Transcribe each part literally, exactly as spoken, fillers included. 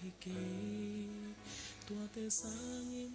hi kei, tuate sangin.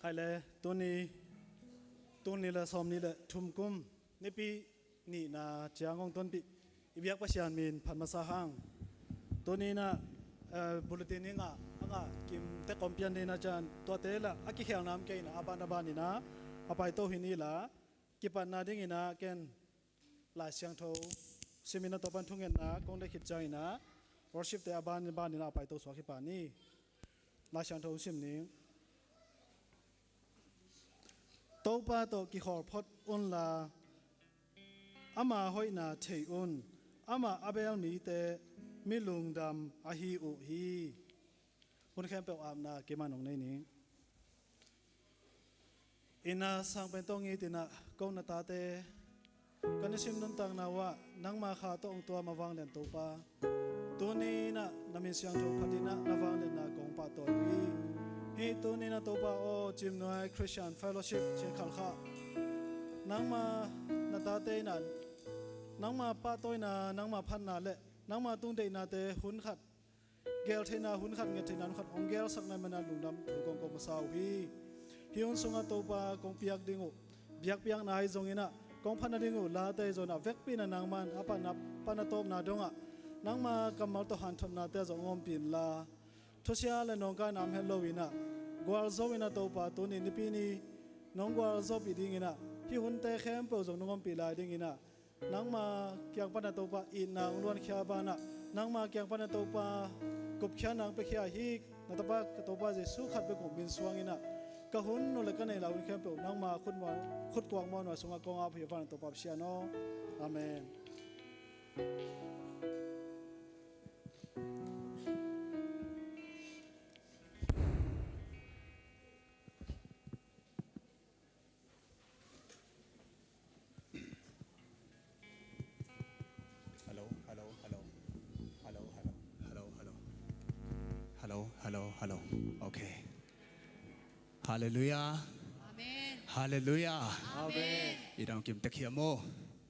Khai le, tuni, tuni le sawm ni le thum kum, Nipi nihna ciang hong tonpih i biak Pasian min phat masa hang. Tuni inah, eh, bulletin i ngah a ngah kim tek om pian ding inah cian tuate lah a kikhelna om kei inah a ban a ban inah a paito hi ni la, kipatna ding inah ken Lai Siangtho simin a Topa'n thungetna kong deih khit ciang inah worship te a ban a ban inah a paito suak hi pah ni. Lai Siangtho sim ning. Topa tawh kikhawl phot unla, ama hoihna thei un. Amah a beel mite mi lungdam ahi uh hi. Hun khempeuh apna kei mah nong nei ning. Inn ah sang pen tawh ngiat inah ko na tate, ka nisim nuntakna uh ah nangma kha tawh hong tuam a vanglian Topa, tuni inah na min siangtho phat inah na vangliatna kong pahtawi uh hi. Hih tuni inah Topa aw, Cimnuai Christian Fellowship Chin Khalkha, nangma na tate inah nangma pahtawina, nangma phatna le nangma tungdeihnate hun khat gel theihna hun khat, nget theihna hun khat hong gelsak na hih manin lungdam thu kong ko masa uh hi. Hih hun sungah Topa kong piak ding uh biakpiakna ahi zong inah, kong phatna ding uh late ahi zong inah, vekpi inah nangman a pan a, pan a tawpna dongah nangma kammal tawh hanthotnate ahi zong hong ompih inla, thusia le nawngkaina om het lo inah, gualzo inah Topa tuni Nipi ni nong gualzopih ding inah, hih hunte khempeuh zong nong ompih lai ding inah, nangma kiang pan a Topa itna hong luankhia banah, nangma kiang pan a Topa gupkhiatna hong piakhia hi. Na tapa ka Topa Jesu khat bek hong min suang inah, ka hun uh le ka neih lai hun khempeuh nangma khut mual, khut kuak mual nuai sungah kong ap hi a van Topa Pasian aw. Amen. Hello, hello, hello. Hello, hello, hello, hello. Hello, hello, hello. Okay. Halleluiah. Amen. Halleluiah. Amen. I dam kim tek hiam maw?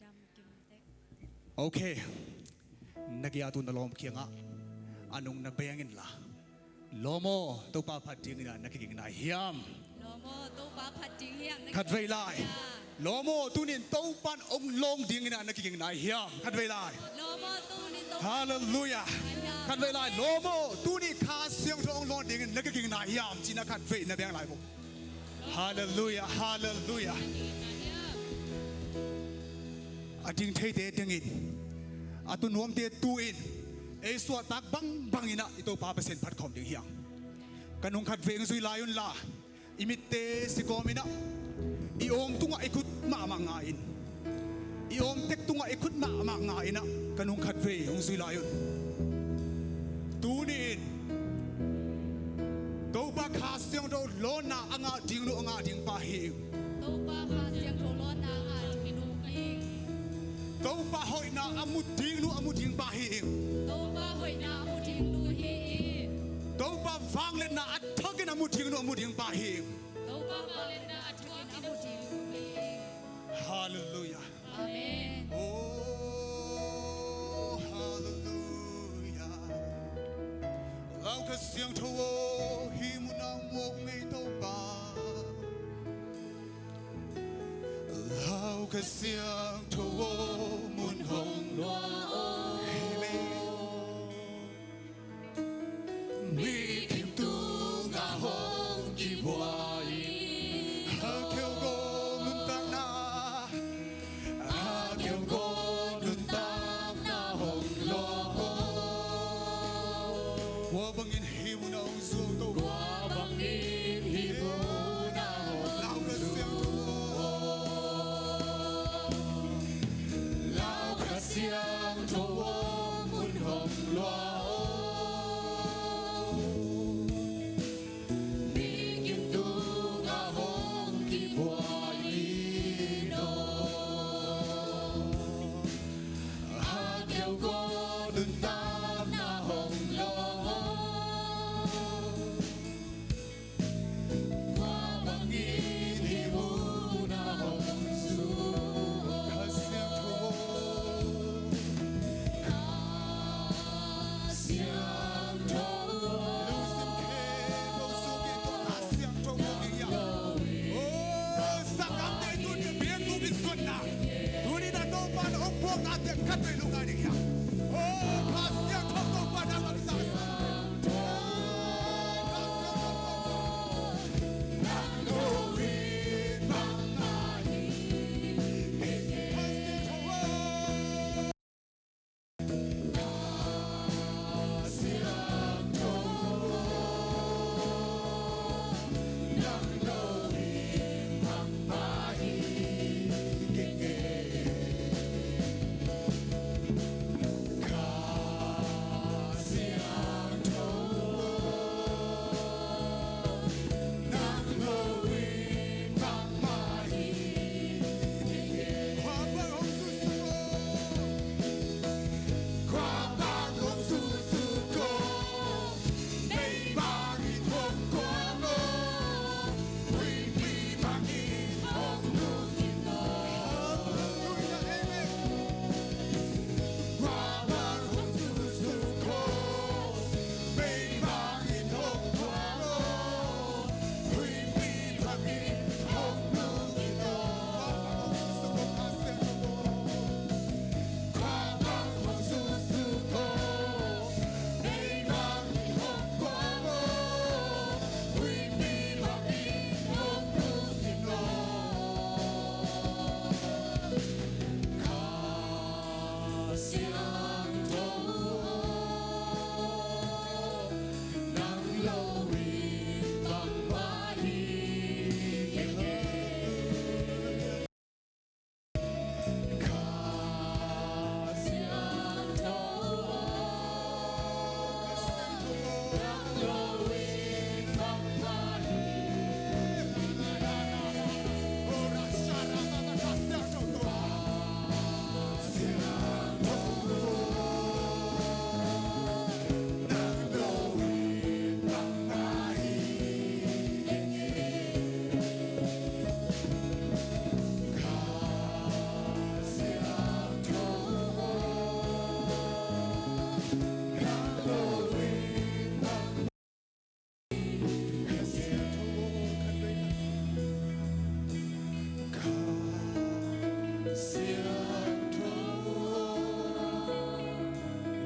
Dam kim tek. Okay. Na giat uh na lawm kiangah a nung na beng inla, lawm aw, Topa phat ding inah na kiging nai hiam? Lawm aw, Topa phat ding hiam? Khatvei lai. Lawm aw, tuni in Topa'n hong lawng ding inah na kiging nai hiam? Khatvei lai. Lawm aw, tuni in Topa. Halleluiah. Khatvei lai. Lawm aw, tuni Kha Siangtho hong lawng ding in na kiging nai hiam? Ci inah khatvei na beng lai vo. Halleluiah, halleluiah. A ding theite dingin, a tu nuamte tu-in, ei suahtak bangbang inah i Topa Pasian phat khawm ding hi hang. Ka nung khatvei hong zui lai unla, i mitte si kawm inah, i awm tungah i khut mahmah nga in, i awm tek tungah i khut mahmah nga inah, ka nung khatvei hong zui lai un. Tuni in Topa Kha Siangtho lawnna a ngah ding nu a ngah ding pa hi ing. Topa Kha Siangtho lawnna a ngah ding nu hi ing. Topa hoihna a mu ding nu a mu ding pa hi ing. Topa hoihna a mu ding nu hi ing. Topa vangliatna a thakin a mu ding nu a mu ding pa hi ing. Topa vangliatna a thakin a mu ding nu hi ing. Halleluiah. Amen. Oh. Siangtho aw, hih munah muak ngei Topa. Lau Kha Siangtho aw, mun hong luah aw. Amen. Mi kim tungah hong kibuai. A keu ko nuntakna, a keu ko nuntakna hong luah aw. Kua bangin hih munah hong zuau Topa. Kua bangin hih munah hong zuau. Lau Kha Siangtho aw. Lau Kha Siangtho aw, mun hong luah aw. Mi kim tungah hong kibuai in aw. A keu ko nuntakna hong luah aw. Kua bangin hih munah hong zuau. Kha Siangtho aw. Kha Siangtho aw. Lungsim khempeuh sung in Kha Siangtho aw, hong ing hiam? Oh, sanggamte, tuni biakbuk in zuatna, tuni-in a Topa in hong puakna teng khatvei lungngai ding hiam? Oh, Kha Siangtho Topa nang lam sa.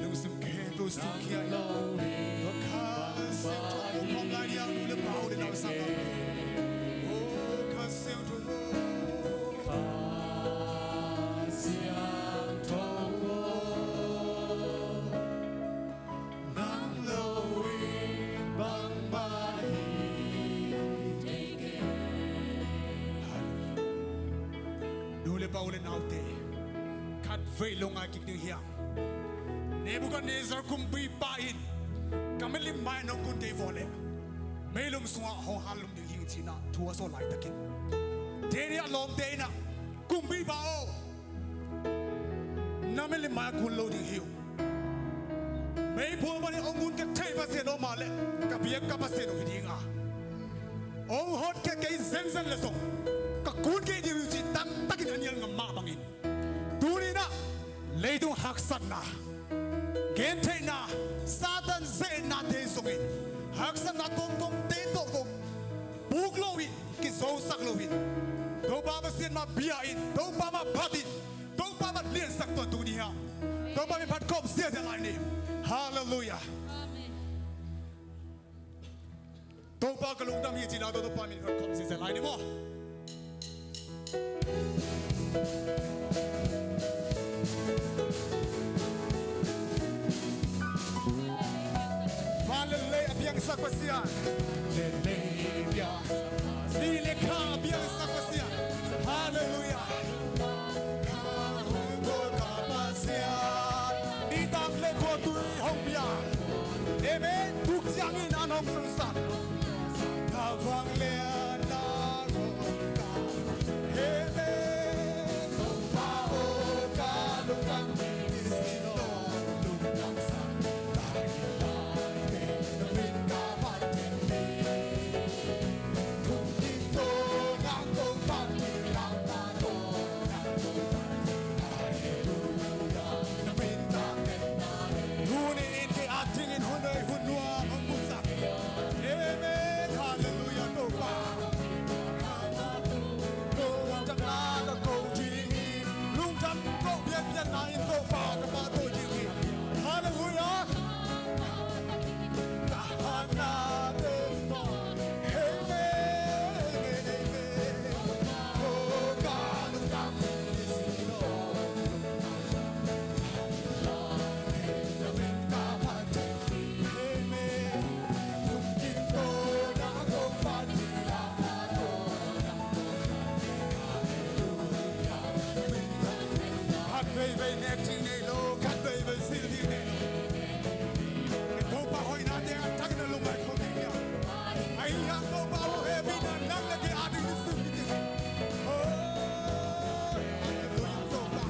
Lungsim khempeuh sungkhia in, Kha Siangtho hong om lai ding a, nu le pa, u le nau, sanggamte. O Kha Siangtho, Kha Siangtho, nang lo in bangmah hi. Nu le pa, u le naute, khatvei lungngai kik ding hi hang. Nebuchadnezzar kumpipa in ka milim mai-ah nong kun kei vua leh meilum sungah hong hanlum ding hi ing, ci-in ah thu a sawl laitakin, Daniel lawmte in ah, kumpipa aw, na milim mai-ah kun lo ding hi ung. Meiphual panin hong kun ka theih Pasian om a leh ka biak ka Pasian uh hi ding a, hong hotkhiat kei zenzen leh zong ka kun kei ding uh hi, cih taktakin a nial ngam mah bangin, tuni-in ah leitung haksatna, gentheihna, Satan zehnate zongin, lo in, Topa Pasian mah bia in, Topa mah phat in, Topa mah liansak tuan tu ni hang. Topa min phat khawm ziahziah lai ni. Halleluiah. Topa ka lungdam hi ci-in ah Topa min phat khawm ziahziah lai ni maw. Van le lei a piangsak Pasian. Lei lei piang. Ni le kha a piangsak Pasian. Halleluiah. Nitak le khuatui hong pia. Amen. Tuk ciangin an hong sunsak. Na vanglian na hong ka. Amen. Topa aw, ka lungdam hi sin aw, lungdam sa. Tuni in kei adingin hun hoih hun nuam hong pusak. Amen. Halleluiah, Topa. Lungdamna ka ko ding hi. Lungdam ko biakpiakna in Topa ka pahtawi ding hi. Halleluiah. Ka hatnate. Amen, amen, amen. Oh, ka lungdam. Amen. Khat veivei nek ding nei lo, khat veivei silh ding nei lo. Topa hoihnate a thak na lungngai khawm ding hi a. Ahi hang Topa aw, hehpihna nang le kei ading hi suk hi ding hi. Oh, halleluiah, Topa.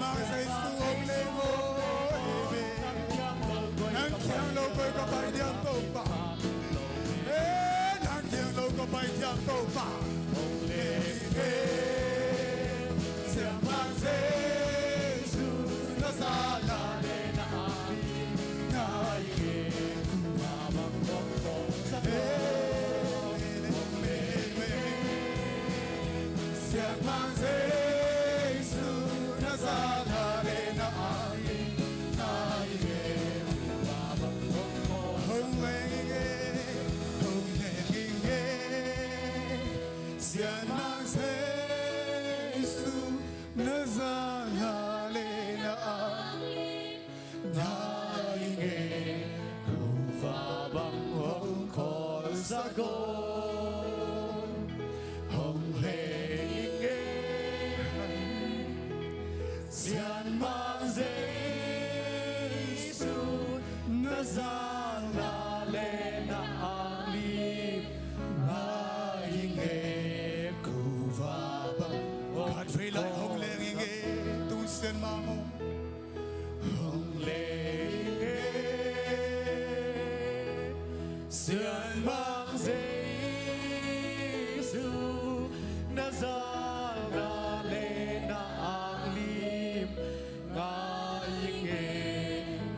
Mang Jesu hong leng o, amen. Nang kiang lo koi ka pai diam Topa. Eh, nang kiang lo ka pai diam Topa. Hong leng e, Siangmang Jesu na zan na le na a, na ing e, Siangmang Jesu na zan na le na a, na ing e, hong leng e, hong leng e, Siangmang Jesu na zan na le na a, na ing e, Kuva bang hong kholsak o, hong leng e, Siangmang Jesu na zan na le na a, na ing e, Kuva bang hong kholsak o. Hong leng e, Siangmang hong leng e, Siangmang Jesu na zan na le na a, na ing e,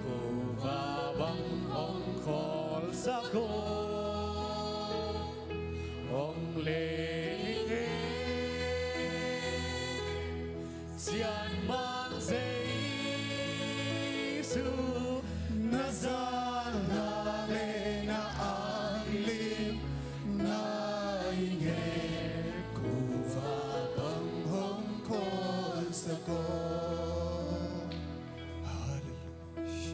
Kuva bang hong kholsak o, hong leng e, Siangmang Jesu na zan na le na a, na ing e, Kuva bang hong kholsak o. Hallelujah.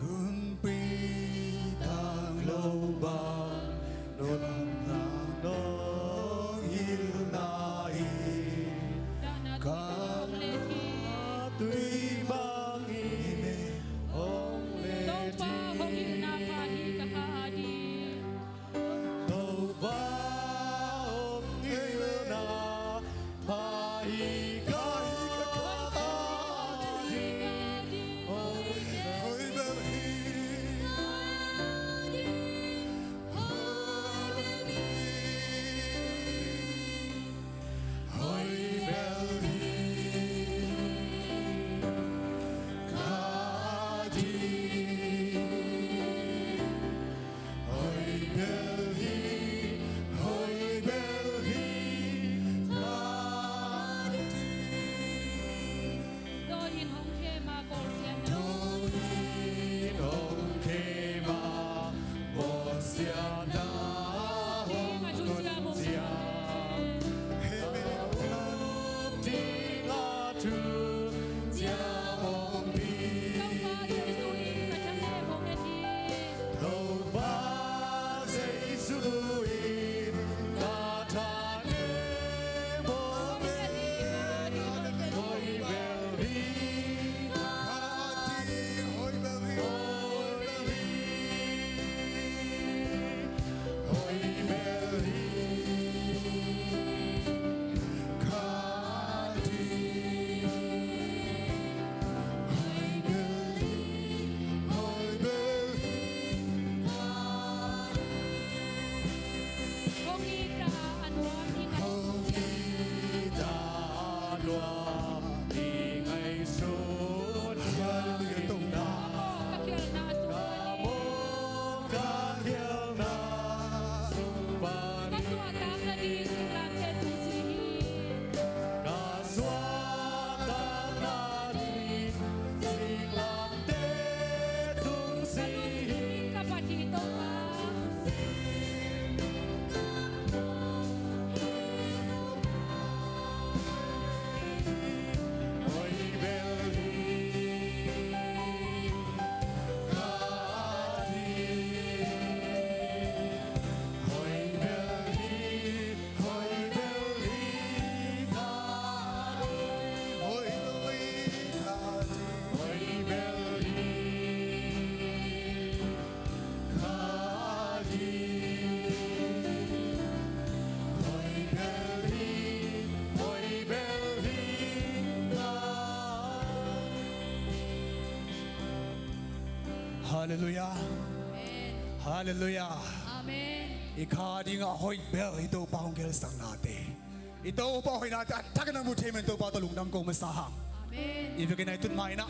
Gunpi tang lo bang nuntakna nong hilh na hi. Ka tui bangin hong let hi. Topa hong hilhna pha hi ka kha a ding. Topa hong hilhna pha hi ka kha a ding. Hong hilh hi. Halleluiah. Amen. Halleluiah. Amen. I kha dingah hoih bel i Topa hong gelsak nate, i Topa hoihnate a thakin a mu thei men Topa tawh lungdam ko masa hang. Amen. I vekin a i tut ma inah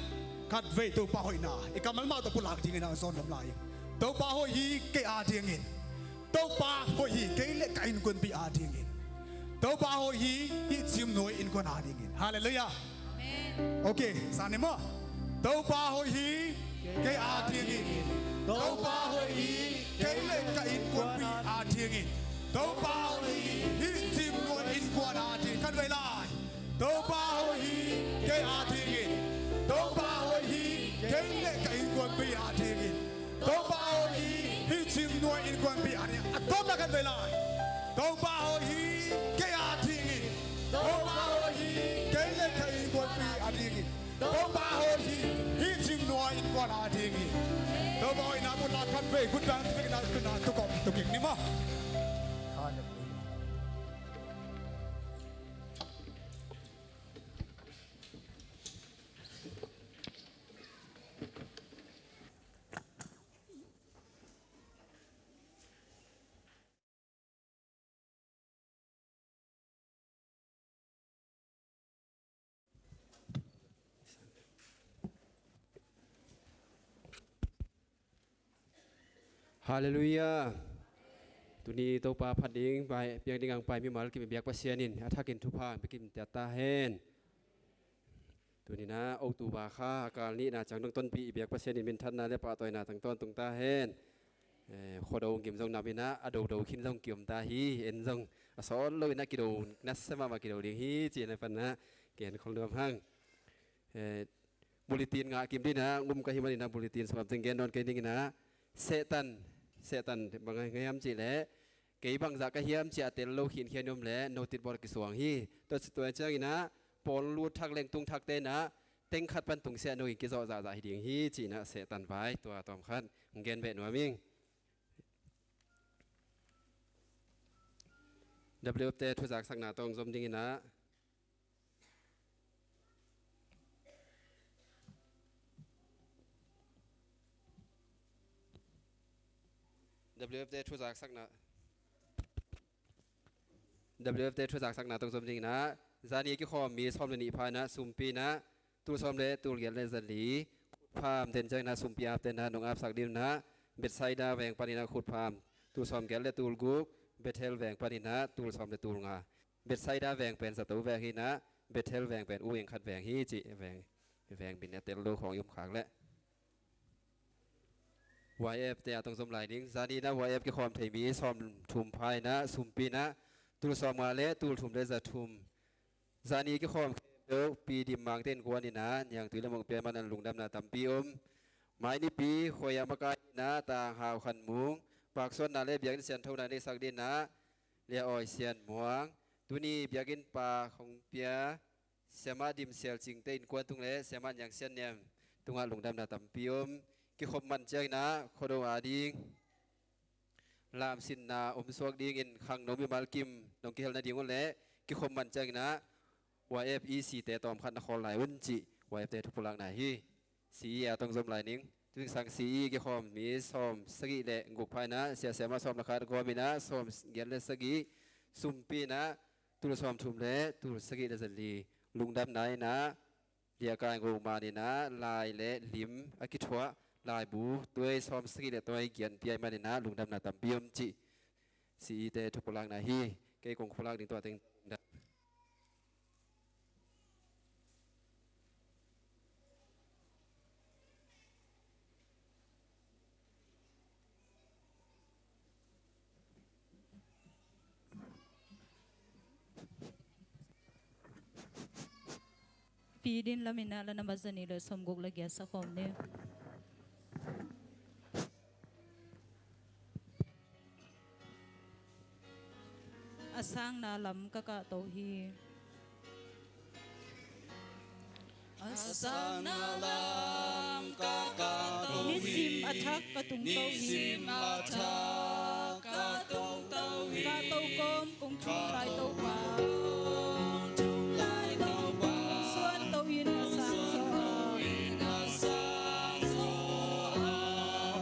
khatvei Topa hoihna i kammal mah tawh pulak dingin a zawn lam lai. Topa hoih hi kei a dingin. Topa hoih hi kei le ka innkuanpih a dingin. Topa hoih hi hih Cimnuai innkuan a dingin. Halleluiah. Amen. Ok, san ni maw. Topa hoih hi kei a dingin. Topa hoih hi kei le ka innkuanpih a dingin. Topa hoih hi hih Cimnuai innkuan a dingin. Khatvei lai. Topa hoih hi kei a dingin. Topa hoih hi kei le ka innkuanpih a dingin. Topa hoih hi hih Cimnuai innkuanpih a dingin. A tawpna khatvei lai. Topa hoih hi kei a dingin. Topa hoih hi kei le ka innkuanpih a dingin. Topa hoih hi hih Cimnuai innkuan a dingin. Topa hoihna pulak khatvei, khut beng, khut beng, khut beng, tukop tukik ni maw. Halleluiah. Tuni Topa phat ding pai, piang ding ang pai mimal kim i biak Pasian in a thakin thupha ang pia kim ta hen. Tuni inah October kha a kal nihna ciang dong tonpih i biak Pasian in minthanna le pahtawina tang tawntung ta hen. Eh, Khuado kim zong nam inah a dodo khin zong kiom ta hi. En zong a sawt lo inah kido, nasia mahmah kido ding hi ci-in a panah kihen khol nuam hang. Eh, bulletin ngah kim ding inah ngum ka hih man inah bulletin sungah teng gen nawn kei ning inah Satan, Satan bang ngai hiam cih leh kei bangzah ka hiam ci-a tel lo khinkhian i om leh notice board kisuang hi. Tua, tua ciang inah pawl lut thak leng tung thakte inah teng khat pan tungsiah no in kizawh zahzah hi ding hi ci inah Satan vai tua tawm khat hong gen beh nuam ing. W F te thuzaksakna tawh zom ding inah W F te thuzaksakna, W F te thuzaksakna tawh zom ding inah zani a kikhawm mi sawm le nih pha inah sumpi inah tul sawm le tul giat le zali, khutpham den ciang inah sumpi apte inah nong apsak ding inah Bethsaida veng pan inah khutpham tul sawm giat le tul guk, Bethel veng pan inah tul sawm le tul nga. Bethsaida veng pen zato veng hi inah Bethel veng pen u eng khat veng hi cih veng, veng min a tel lo khawng i om khak leh. Y F te a tong zom lai ning. Zani inah Y F kikhawm thei mi sawm thum pha inah sumpi inah tul sawm nga le tul thum le za thum. Zani kikhawm khempeuh Pi Dim Mangte innkuan inah niangtui le mongpia man an lungdamna tampi om. Mai nipi khuai ah makai inah Tang Hau Khan Mung, paksuanna le biakinn sianthona neihsak ding inah Lia Awi Sian Muang, tuni biakinn pa khong pia Siamah Dim Sial Cingte innkuan tung le Siamah Niang Sian Niam tungah lungdamna tampi om. Kikhop man ciang inah Khuado a ding lamsinna om suak dingin khangno mimal kim nong kihel nading uh leh kikhop man ciang inah Y F E C te tawm khat na khawl lai un cih Y F te thupulakna hi. C E a tong zom lai ning. Tu zingsang C E kikhawm mi sawm sagih le guk pha inah sia siamah sawm le khat gawm inah sawm giat le sagih, sumpi inah tul sawm thum le tul sagih le zali. Lungdamna inah Lia Kai Ngo Man inah lai le lim a kithuah laibu tuai sawm sagih le tuai giat pia ih man inah lungdamna tampi om cih C E te thupulakna hi. Kei kong khulak ding tua teng. Pi Din Lam inah la nambat zani le sawmguk le giat sakhawm ni. A sangna lam ka kahto hi. A sangna lam ka kahto hi. Nisim a thak ka tungto hi. Nisim a thak ka tungto hi. Kahto kawm kong thum lai Topa. Kong thum lai Topa. Kong suanto in a sang zaw a. Kong suanto in a sang zaw a.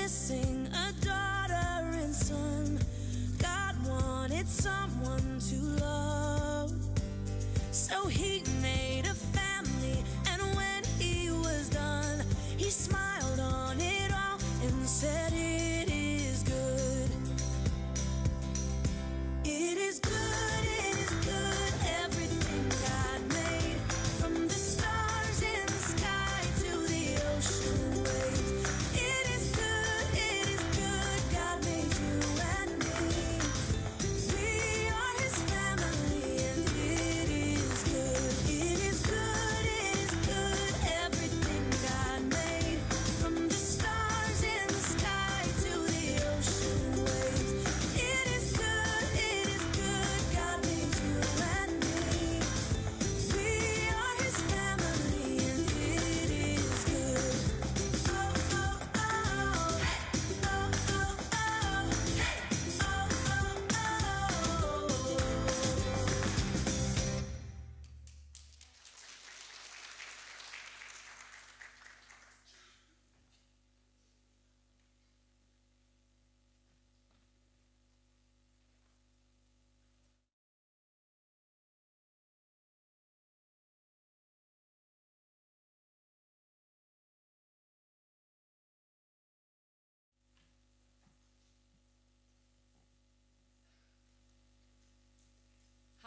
Sing a daughter and son. God wanted someone to love. So he made a family, and when he was done, he smiled on it all and said, "It is good." It is good, it is good, everything God made, from the stars in the sky to the ocean waves. It is good, it is good, God made you and me. We are his family and it is good. It is good, it is good, everything God made, from the stars in the sky to the ocean waves. It is good, it is good, God made you and me. We are his family and it is good. Oh, oh, oh. Oh, oh, oh. Oh, oh, oh.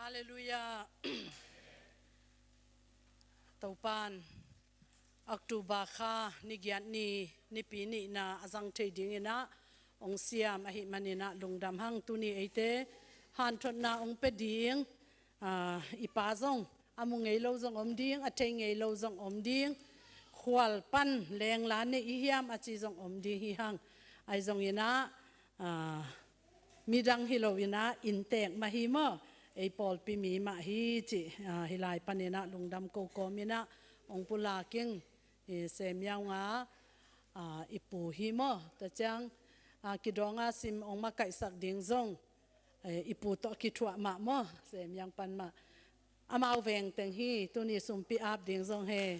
Halleluiah. Topan October kha ni giat ni, Nipi nihna a zang thei dinginah hong siam ahih maninah lungdam hang. Tuni eite hanthotna hong pia ding, aa, i pa zong a mu ngei lo zong om ding, a thei ngei lo zong om ding, khual pan lengla nei i hiam a ci zong om ding hi hang. Ahi zonginah, aa, midang hi loinah inntek mah hi maw, ei pawlpi mi mah hi cih, aa, hih lai paninah lungdam ko kawminah hong pulak ing. I Sem Yaung a, aa, i pu hi maw, tua ciang, aa, Kidawng a sim hong makaihsak ding zong, eh, i pu tawh a kithuah mah maw, Sem Yaung pan mah. Amau veng teng hi, tuni sumpi ap ding zong he.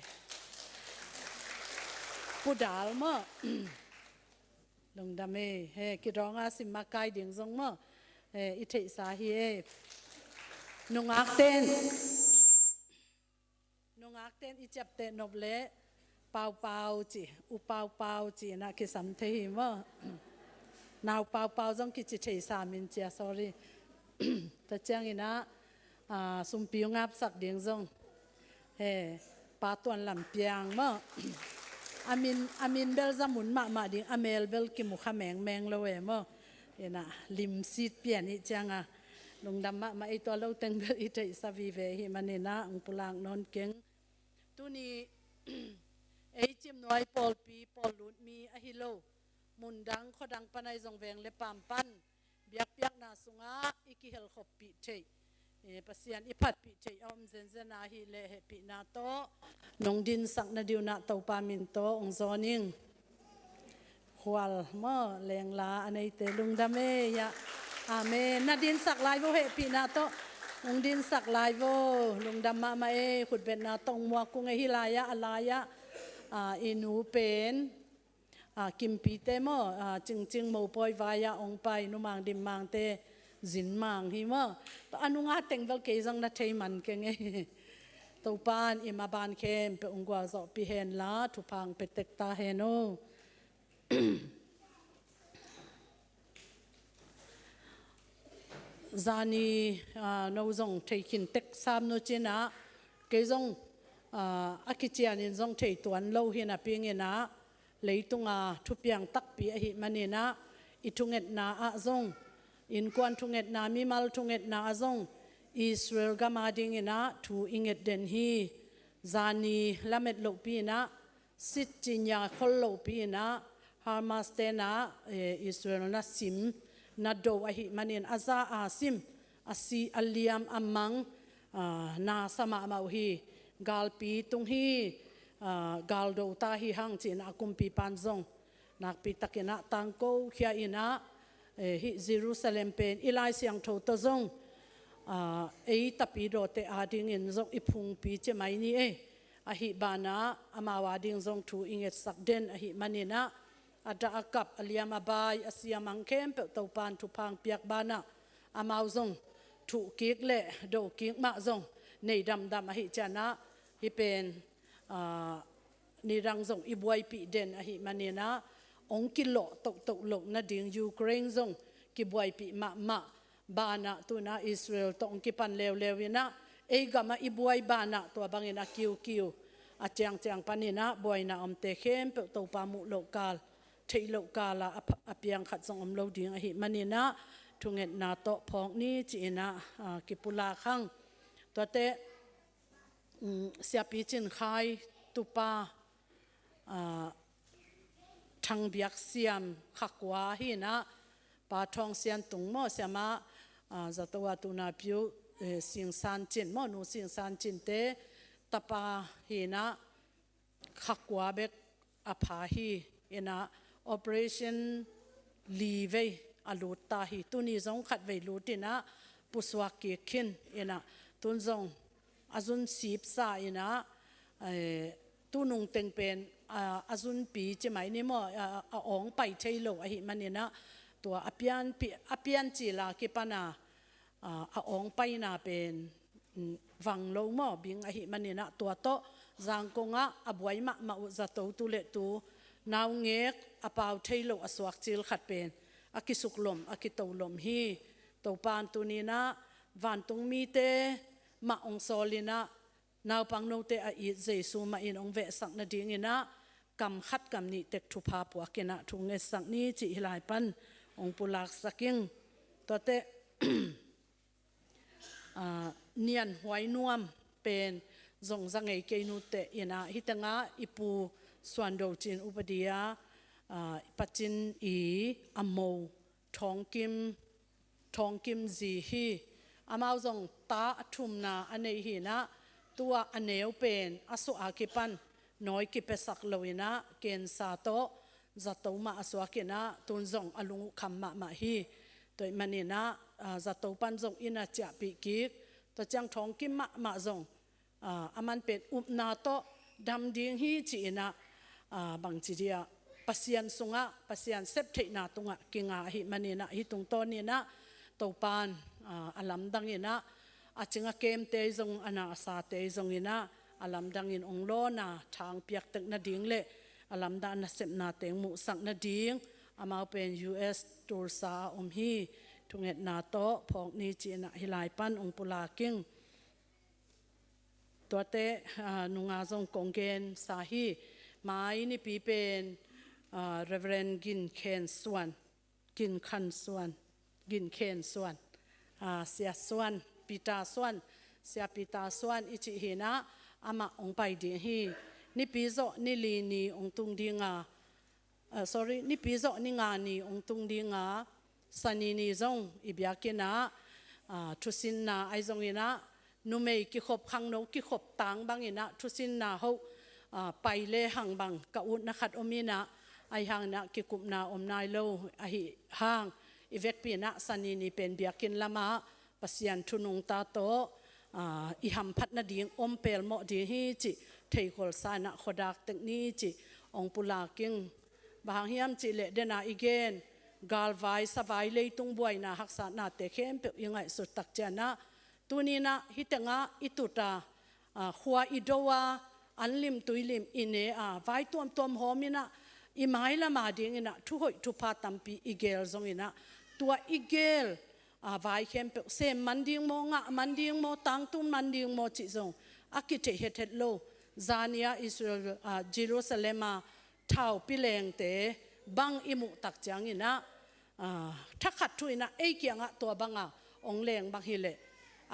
Pu Dal maw. Lungdam e, he, Kidawng a sim makai ding zong maw. He, i theihsa hi e. Nungakten, nungakten i ciapteh nop leh Pau Pau ci, U Pau Pau ci inah kisam thei hi maw. Nau Pau Pau zong kici thei sam in cia, sorry. Tua cianginah, aa, sumpi hong apsak ding zong, he, Pa Tuan Lam Piang maw. A min, a min bel za mun mahmah ding, a mel bel kimu kha mengmeng lo e maw. Inah limsit pian ih cianga lungdam mahmah, ei tua lo teng bel i theihsa vive ahih maninah hong pulak nawn keng. Tuni ei Cimnuai pawlpi pawl lutmi ahi lo, mundang khuadang pan ahi zong veng le paam pan biakpiakna sungah i kihelkhoppih theih, eh, Pasian i phatpih theih a om zenzen ahih leh hehpihna tawh nong dinsak nadinginah Topa min tawh hong zawn ing. Khual maw, lengla a neite lungdam e, ya. Amen. Na dinsak lai vo, hehpihna tawh hong dinsak lai vo. Lungdam mahmah e, khutbetna tawh hong muak kung e. Hih lai-ah, a lai-ah, aa, i nu pen, aa, Kimpite maw, aa, Cingcing mopawi vai-ah hong pai, Nu Mang Dim Mangte Zin Mang hi maw. Tua a nunga teng bel kei zong na thei man keng e. Topan i maban khempeuh hong gualzawhpih henla, thupha hong pia tek ta hen o. Zani, aa, no zong thei khin tek sam nu cinah, kei zong, aa, a kicianin zong thei tuan lo hi napi inah, leitunga thupiang takpi ahih maninah, i thungetna ah zong, innkuan thungetna, mimal thungetna ah zong, Israel gam a dinginah thu i nget den hi. Zani lamet lohpi inah, Sitcinya khol lohpi inah, Hamas tenah, eh, Israel na sim, na do ahih manin a za a sim, a si a liam a mang, aa, na sa mahmah uh hi. Galpi tung hi, aa, galdo ta hi hang ci-in a kumpipan zong nakpi takinah tangko khia inah, eh, hih Jerusalem pen i Lai Siangtho tawh zong, aa, ei tapidawte adingin zong i phungpi ci mai ni e. Ahi banah amau ading zong thu i ngetsak den ahih maninah, a dah a kap, a liam a bai, a siamang khempeuh Topan thupha hong piak banah amau zong thuhkik le dokik mah zong nei damdam ahih cianah hih pen, aa, nidang zong i buaipih den ahih maninah hong kilawh tohtoh loh nading Ukraine zong kibuaipih mahmah banah tunah Israel tawh hong kipan leuleu inah ei gamah i buai banah tua bangin a kiukiu a ciangciang paninah buaina omte khempeuh Topa muh loh kal, theih loh kala a pha-, a piang khat zong om lo ding ahih maninah thungetna tawh phawk ni ci-inah, aa, kipulak hang. Tuate, um, Siapi Cin Khai tupa, aa, Thang Biak Siam kha kua hinah Pa Thawng Sian Tung maw, siamah, aa, zato a tuna piu, eh, Sing San Cin maw, Nu Sing San Cinte tapa hinah kha kua bek a pha hi inah operation li vei a lut ta hi. Tuni zong khat vei lut inah pusuak kik khin inah tun zong a zun sipsa inah, eh, tunung teng pen, a, a zunpi ci mai ni maw, a, a awng pai thei lo ahih maninah tua a pianpi, a piancila kipana, a, a awng paina pen, mm, vang lo maw, bing ahih maninah tua tawh Zangkongah a buai mahmah uh zato tu le tu naungek a pau thei lo a suak cil khat pen a kisuklom, a kitolom hi. Topan tuninah vantung mite mah hong sawl inah naupang note a it Jesu mah in hong vehsak nadinginah kam khat kam nih tek thupha puak inah thu ngetsak ni cih hih lai pan hong pulaksak ing. Tuate, aa, Nian Huai Nuam pen zong za ngei kei nuteh inah hih tengah i pu Suan Do Cin upadia, aa, Pacin i a mo Thawngkim, Thawngkim zi hi. Amau zong ta a thumna a nei hinah tua a neu pen a suah a kipan nawi kipiasak lo inah kensa tawh zato mah a suak inah tun zong a lung uh kham mahmah hi. Tua ahih maninah, aa, zato pan zong inn a ciahpih kik. Tua ciang Thawngkim mahmah zong, aa, a man pen upna tawh dam ding hi ci-inah, aa, bangci dia Pasian sungah, Pasian septheihna tungah kinga ahih maninah hih tungtawn inah Topan, aa, a lamdang inah a cing a kemte zong, a na a sate zong inah a lamdangin hong lawna thang piaktek nading le a lamdang a nasepna teng muhsak nading amau pen U S Tulsa a om hi. Thungetna tawh phawk ni ci-inah hih lai pan hong pulak ing. Tuate, aa, nunga zong kong gensa hi. Mai nipi pen, aa, Reverend Gin Khen Suan, Gin Khan Suan, Gin Khen Suan, aa, Sia Suan, Peter Suan, Sia Peter Suan i cih hinah amah hong pai ding hi. Nipi zawh ni li ni hong tung dinga, ah, sorry, nipi zawh ni nga ni hong tung dinga, Sani ni zong i biakinn ah, ah, thusinna ahi zongin ah, numei kikhop, khangno kikhop tang bangin ah thusinna hoh, ah, pai lehang bang ka utna khat om in ah, ahi hangin ah kikupna om nai lo ahi hang, i vekpi in ah Sani ni pen biakinn lamah Pasian thu nungta tawh, aa, i hamphat nading om pelmawh ding hi cih theikhol sa in ah khuadak tek ni cih hong pulak ing. Bang hang hiam cih leh, den a i gen galvai, savai, leitung buaina, haksatnate khempeuh i ngaihsut tak ciangin ah, tuni in ah hih tengah i tut a, aa, khua i do a, an lim tui lim i ne a, vai tuamtuam hawm in ah i mailam adingin ah thuhoih thupha tampi i geel zongin ah, tua i geel, aa, vai khempeuh sem man ding maw, ngah man ding maw, tangtung man ding maw cih zong a kithei hethet lo. Zani-a Israel, aa, Jerusalem a thaupi lengte bang i muh tak ciangin ah, aa, thakhat thu in ah ei kiangah tua banga hong leng bang hi leh,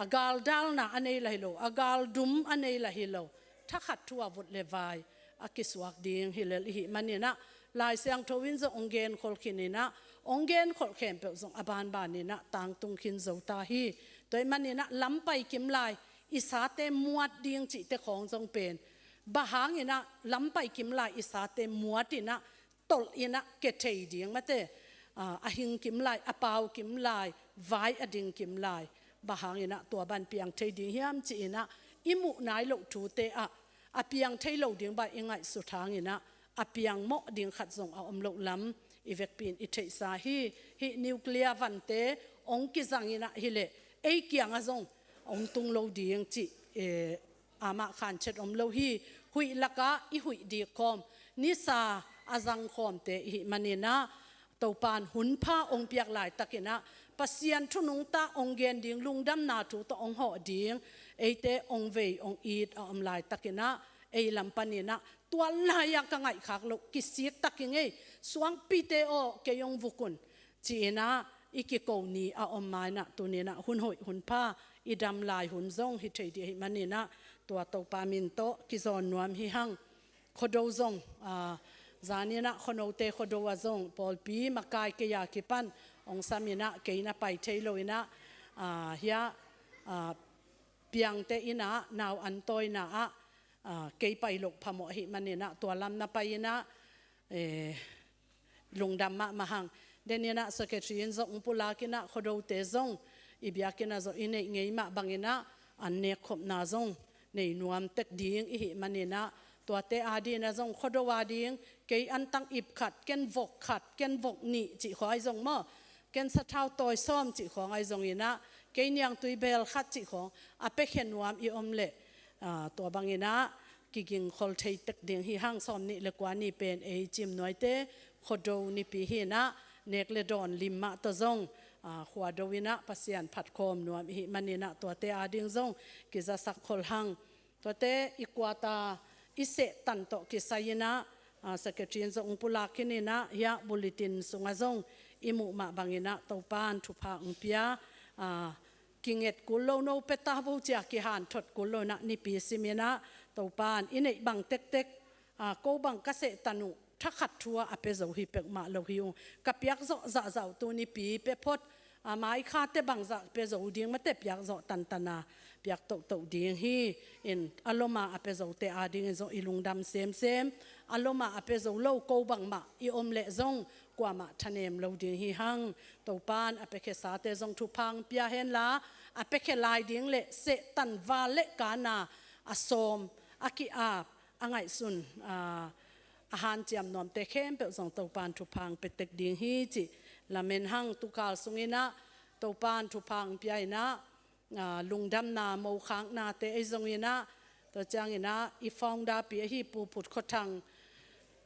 a galdalna a nei lah hi lo, a galdum a nei lah hi lo, thakhat thu a vut le vai a kisuak ding hi lel i hih manin ah, Lai Siangtho in zong hong genkhol khin in ah, hong genkhol khempeuh zong a banban in ah tangtung khin zo ta hi. Tua ahih manin ah lampai kim lai i sate muat ding cihte khawng zong pen, bang hangin ah lampai kim lai i sate muat in ah, tolh in ah kithei ding mate, aa, a hing kim lai, a pau kim lai, vai a ding kim lai, bang hangin ah tua bang piang thei ding hiam ci-in ah i muh nai loh thute ah a piang thei lo ding bang i ngaihsut hangin ah, a piangmawh ding khat zong a om loh lam i vekpi in i theihsa hi. Hih nuclear vante hong kizang in ah hileh ei kiangah zong hong tung lo ding cih, eh, amah khanchet om lo hi. Huih lakah i huih dikkhawm, nisa a zangkhawmte i hih manin ah Topa'n hunpha hong piak laitakin ah Pasian thu nungta hong gen ding, lungdamna thu tawh hong hawh ding eite hong vei hong it a om laitakin ah ei lam panin ah tua lai-a ka ngaihkhak loh kisik tak ing ei, suangpite aw kei hong vuk un, ci-in ah i kiko ni a om ma-in ah tuni-in ah hun hoih hun pha, i dam lai hun zong hi thei ding ahih manin ah tua Topa min tawh kizawn nuam hi hang. Khuado zong, aa, zanin ah Khuanote Khuado ah zong pawlpi makai kei a kipan hong samin ah kei na pai thei loin ah, aa, hiah, aa, Piangte in ah nau antawina ah, aa, kei pai loh phamawh ahih manin ah tua lam na pai in ah, eh, lungdam mahmah hang. Denin ah secretary in zong pulak in ah Khuadote zong i biakinn ah zong i neih ngei mah bangin ah an nekkhopna zong nei nuam tek ding i hih manin ah tuate adingin ah zong Khuado ading kei antang ip khat, ken vok khat, ken vok nih cih khawng ahi zong maw, ken sathau tawi sawm cih khawng ahi zongin ah kei niangtui bel khat cih khawng a piakhia nuam i om leh, aa, tua bangin ah kigingkhol thei tek ding hi hang. Sawmnih le kua ni pen ei Ciimnuaite Khuado nipi hi in ah nek le dawn lim mah tawh zong, aa, Khuado in ah Pasian phatkhawm nuam i hih manin ah tuate ading zong kizasak khol hang. Tuate i kuata i sehtan tawh kisai in ah, aa, secretary in zong pulak khin in ah hiah bulletin sungah zong i muh mah bangin ah Topa'n thupha hong pia, aa, kinget kul lo, no pia ta vo ci-a kihanthot kul lo in ah nipi sim in ah Topa'n i neih bang tektek, aa, ko bang ka sehtan uh thakhat thu ah a pia zo hi peuhmah lo hi ung. Ka piak zawh zahzah uh tu nipi pia phot, aa, mai khate bangzah pia zo ding, mate piak zawh tantan a piak tohtoh ding hi. In a lom a a pia zote adingin zong i lungdam semsem. A lom a a pia zo lo ko bangmah i om leh zong kuamah thanem lo ding hi hang. Topa'n a piakhiasate zong thupha hong pia hen la, a piakhia lai ding le sehtan val le kana a sawm, a ki-ap, a ngaihsun, aa, a hanciam nuamte khempeuh zong Topa'n thupha hong pia tek ding hi cih lamen hang. Tukal sungin ah Topa'n thupha hong pia in ah, aa, lungdamna mokhaknate ahi zongin ah, tua ciangin ah i founder pi ahi Pu Put Khua Thang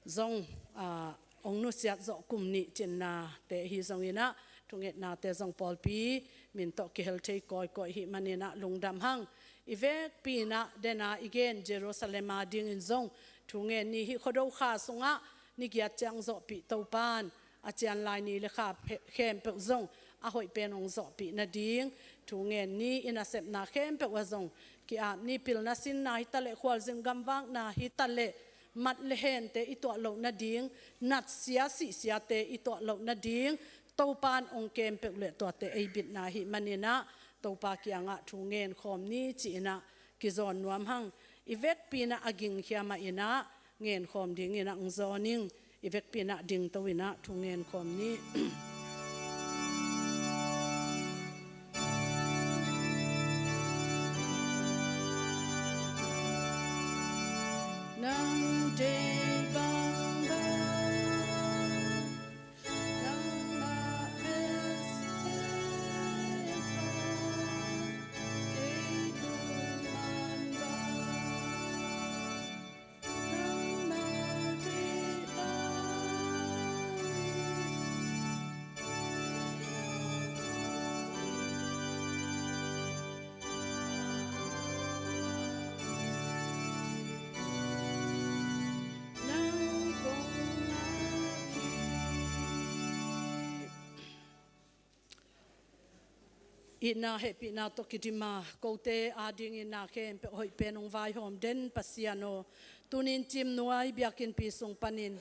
zong, aa, hong nusiat zawh kum nih cinnate ahi zongin ah thungetnate zong pawlpi min tawh kihel thei kawikawi i hih manin ah lungdam hang. I vekpi in ah den a i gen Jerusalem adingin zong thu ngen ni. Hih Khuado kha sungah ni giat ciang zawhpih Topa'n a cian lai ni le kha phe-, khempeuh zong a hoih pen hong zawhpih nading thu ngen ni. I nasepna khempeuh ah zong ki-ap ni. Pilna sinna hi ta leh, khualzin gamvakna hi ta leh, mat le hente i tuah loh nading, natsia sihsiate i tuah loh nading Topa'n hong kem peuh leh tuate ei bitna ahih manin ah Topa kiangah thu ngen khawm ni ci-in ah kizawn nuam hang. I vekpi in ah a gingkhia mah in ah ngen khawm dingin ah hong zawn ing. I vekpi in ah dingto in ah thu ngen khawm ni. Nang deih bangbang, nangmah best, kei lungman bang. Itna hehpihna tawh kidim a, kote adingin na khempeuh hoih pen hong vaihawm den Pasian aw, tunin Ciimnuai biakinnpi sung panin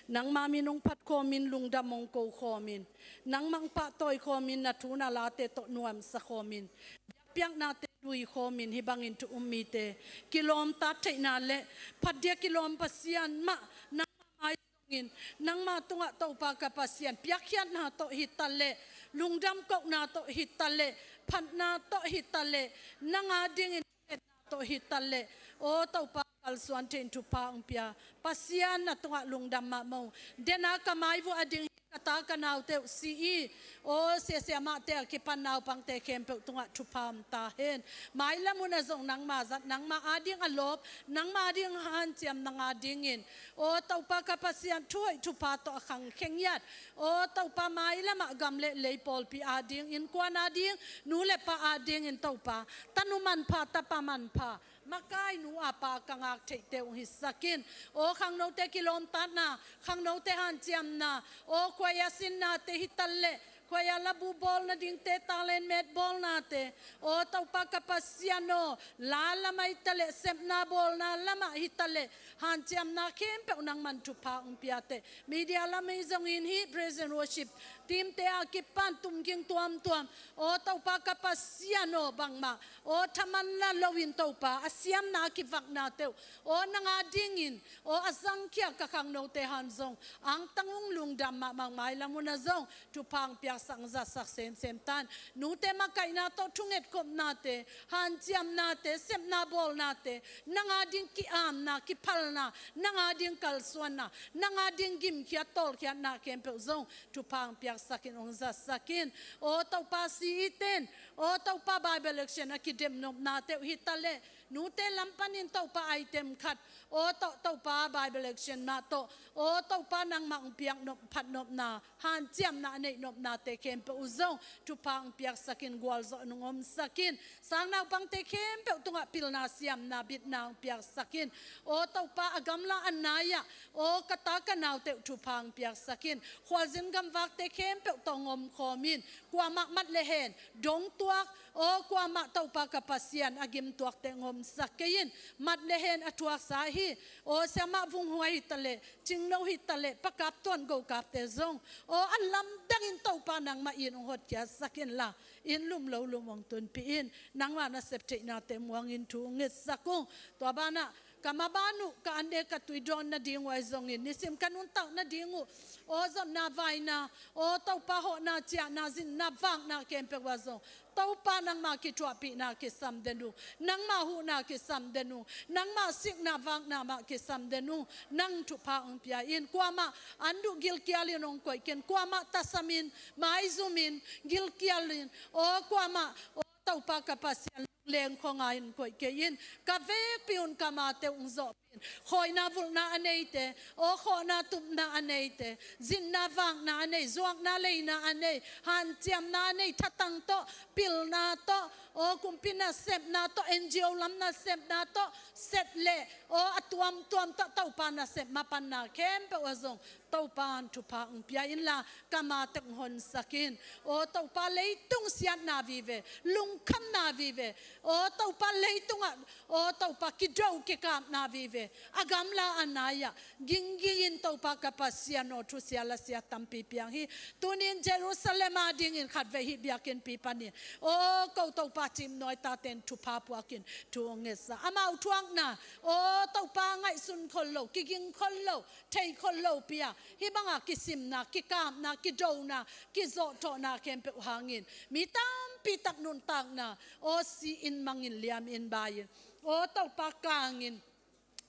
nangma min hong phat khawmin, lungdam hong ko khawmin, nangmah hong pahtawi khawmin, na thu na late tawh nuamsa khawmin, biakpiaknate lui khawmin, hih bangin thu um mite kilawmtat theihna le phatdia kilawm Pasian mah nangmah mai in, nangma tungah Topa ka Pasian, piakkhiatna tawh hi ta leh, lungdam kohna tawh hi ta leh, phatna tawh hi ta leh, nang adingin phatna tawh hi ta leh, aw Topa kalsuan thei in thupha hong pia. Pasian na tungah lungdam mahmah ung. Dena ka mai vuah a ding hi, ka ta ka naute uh si hi. Aw, siasia mahte a kipan naupangte khempeuh tungah thupha om ta hen. Mailam hun ah zong nangma zat, nangma ading a lawp, nangma ading hanciam, nang adingin, aw Topa ka Pasian, thu hoih thupha tawh a khang khengiat, aw Topa, mailam ah gam le lei pawlpi ading, innkuan ading, nu le pa adingin Topa, tanu manpha, tapa manpha, makai nu a pa ka ngak theihte uh hong hisak in. Aw khangnote kilawmtatna, khangnote hanciamna, aw khuaia sinnate hi taleh, khuaia labu bawl nadingte, talent meet bawlnate, aw Topa ka Pasian aw, la lam ah hi taleh, sepna bawlna lam ah hi taleh, hanciamna khempeuh nangman thupha hong pia teh. Media lam ah zongin hih praise and worship teamte a kipan tumging tuamtuam, aw Topa ka Pasian aw, bangmah aw thaman la loin Topa, a siamna a kivaknate uh, aw nang adingin, aw a zangkhia ka khangnote han zong, angtang ung, lungdam mahmah ung. Mailam hun ah zong thupha hong piaksak, hong zatsak semsem ta in. Nute makaihna tawh thungetkhopnate, hanciamnate, sepna bawlnate, nang ading ki-amna, kiphalna, nang ading kalsuanna, nang ading gimkhiat tawlkhiatna khempeuh zong thupha hong piaksak in, hong zatsak in. Aw Topa, si iten, aw Topa, Bible action a kidemnopnate uh hi taleh, nute lam panin Topa item khat, aw To-, Topa, Bible action mah tawh, aw Topa, nangmah hong piaknop phatnopna, hanciamna a neihnopnate khempeuh uh zong thupha hong piaksak in, gualzawh in hong omsak in. Sang naupangte khempeuh tungah pilna, siamna, bitna hong piaksak in. Aw Topa, a gamla a nai-ah, aw ka ta ka naute uh thupha hong piaksak in. Khualzin gamvakte khempeuh tawh hong omkhawm in. Kuamah mat le hen dongtuak, aw kuamah Topa ka Pasian a gimtuakte hong omsak kei in. Mat le hen a thuaksa hi, aw siamah Vung Huai hi taleh, Cingno hi taleh, Pa Kap Tuan, Go Kapte zong, aw a lamdangin Topa nangmah in hong hotkhiatsak inla, inn lum lo lum hong tunpih in. Nangmah nasep theihnate muangin thu hong ngetsak ung. Tua banah ka maban uh, ka an le ka tui dawn nading uh ahi zongin, nisim ka nuntak nading uh, aw zotna, vaina, aw Topa, hawhna, ciahna, zinna, vakna khempeuh ah zong Topa, nangmah kithuahpihna kisam den ung, nangmah huhna kisam den ung, nangmah sikna vakna mah kisam den ung. Nang thupha hong pia in. Kuamah an uh gilkialin hong koih kei in. Kuamah tasamin, maizumin, gilkialin, aw kuamah, aw Topa ka Pasian, lengkhong a in koih kei in. Ka vekpi un ka mate uh hong zawh Khawina vulhna a neite, aw khawhna tupna a neite, zinna vakna a nei, zuakna leina a nei, hanciamna a nei, thatang tawh, pilna tawh, aw kumpi nasepna tawh, N G O lam nasepna tawh, set le, aw a tuamtuam tawh Topa nasep mapanna khempeuh ah zong Topa in thupha hong pia inla, ka mate uh hong honsak in. Aw Topa, leitung siatna vive, lungkhamna vive, aw Topa, leitungah, aw Topa, kido kikapna vive, a gamla a nai-ah ginggingin Topa ka Pasian aw, thusia lasia tampi piang hi. Tuni-in Jerusalem adingin khatvei hih biakinnpi panin, aw ko Topa, Cimnuai tate in thupha puakin thu hong ngetsa, amau thuakna, aw Topa, ngaihsun khol lo, kiging khol lo, thei khol lopi-a hih banga kisimna, kikapna, kidona, kizawhthawhna khempeuh hangin mi tampi tak nuntakna, aw si-in, mangin, liamin, bai-in, aw Topa, kangin,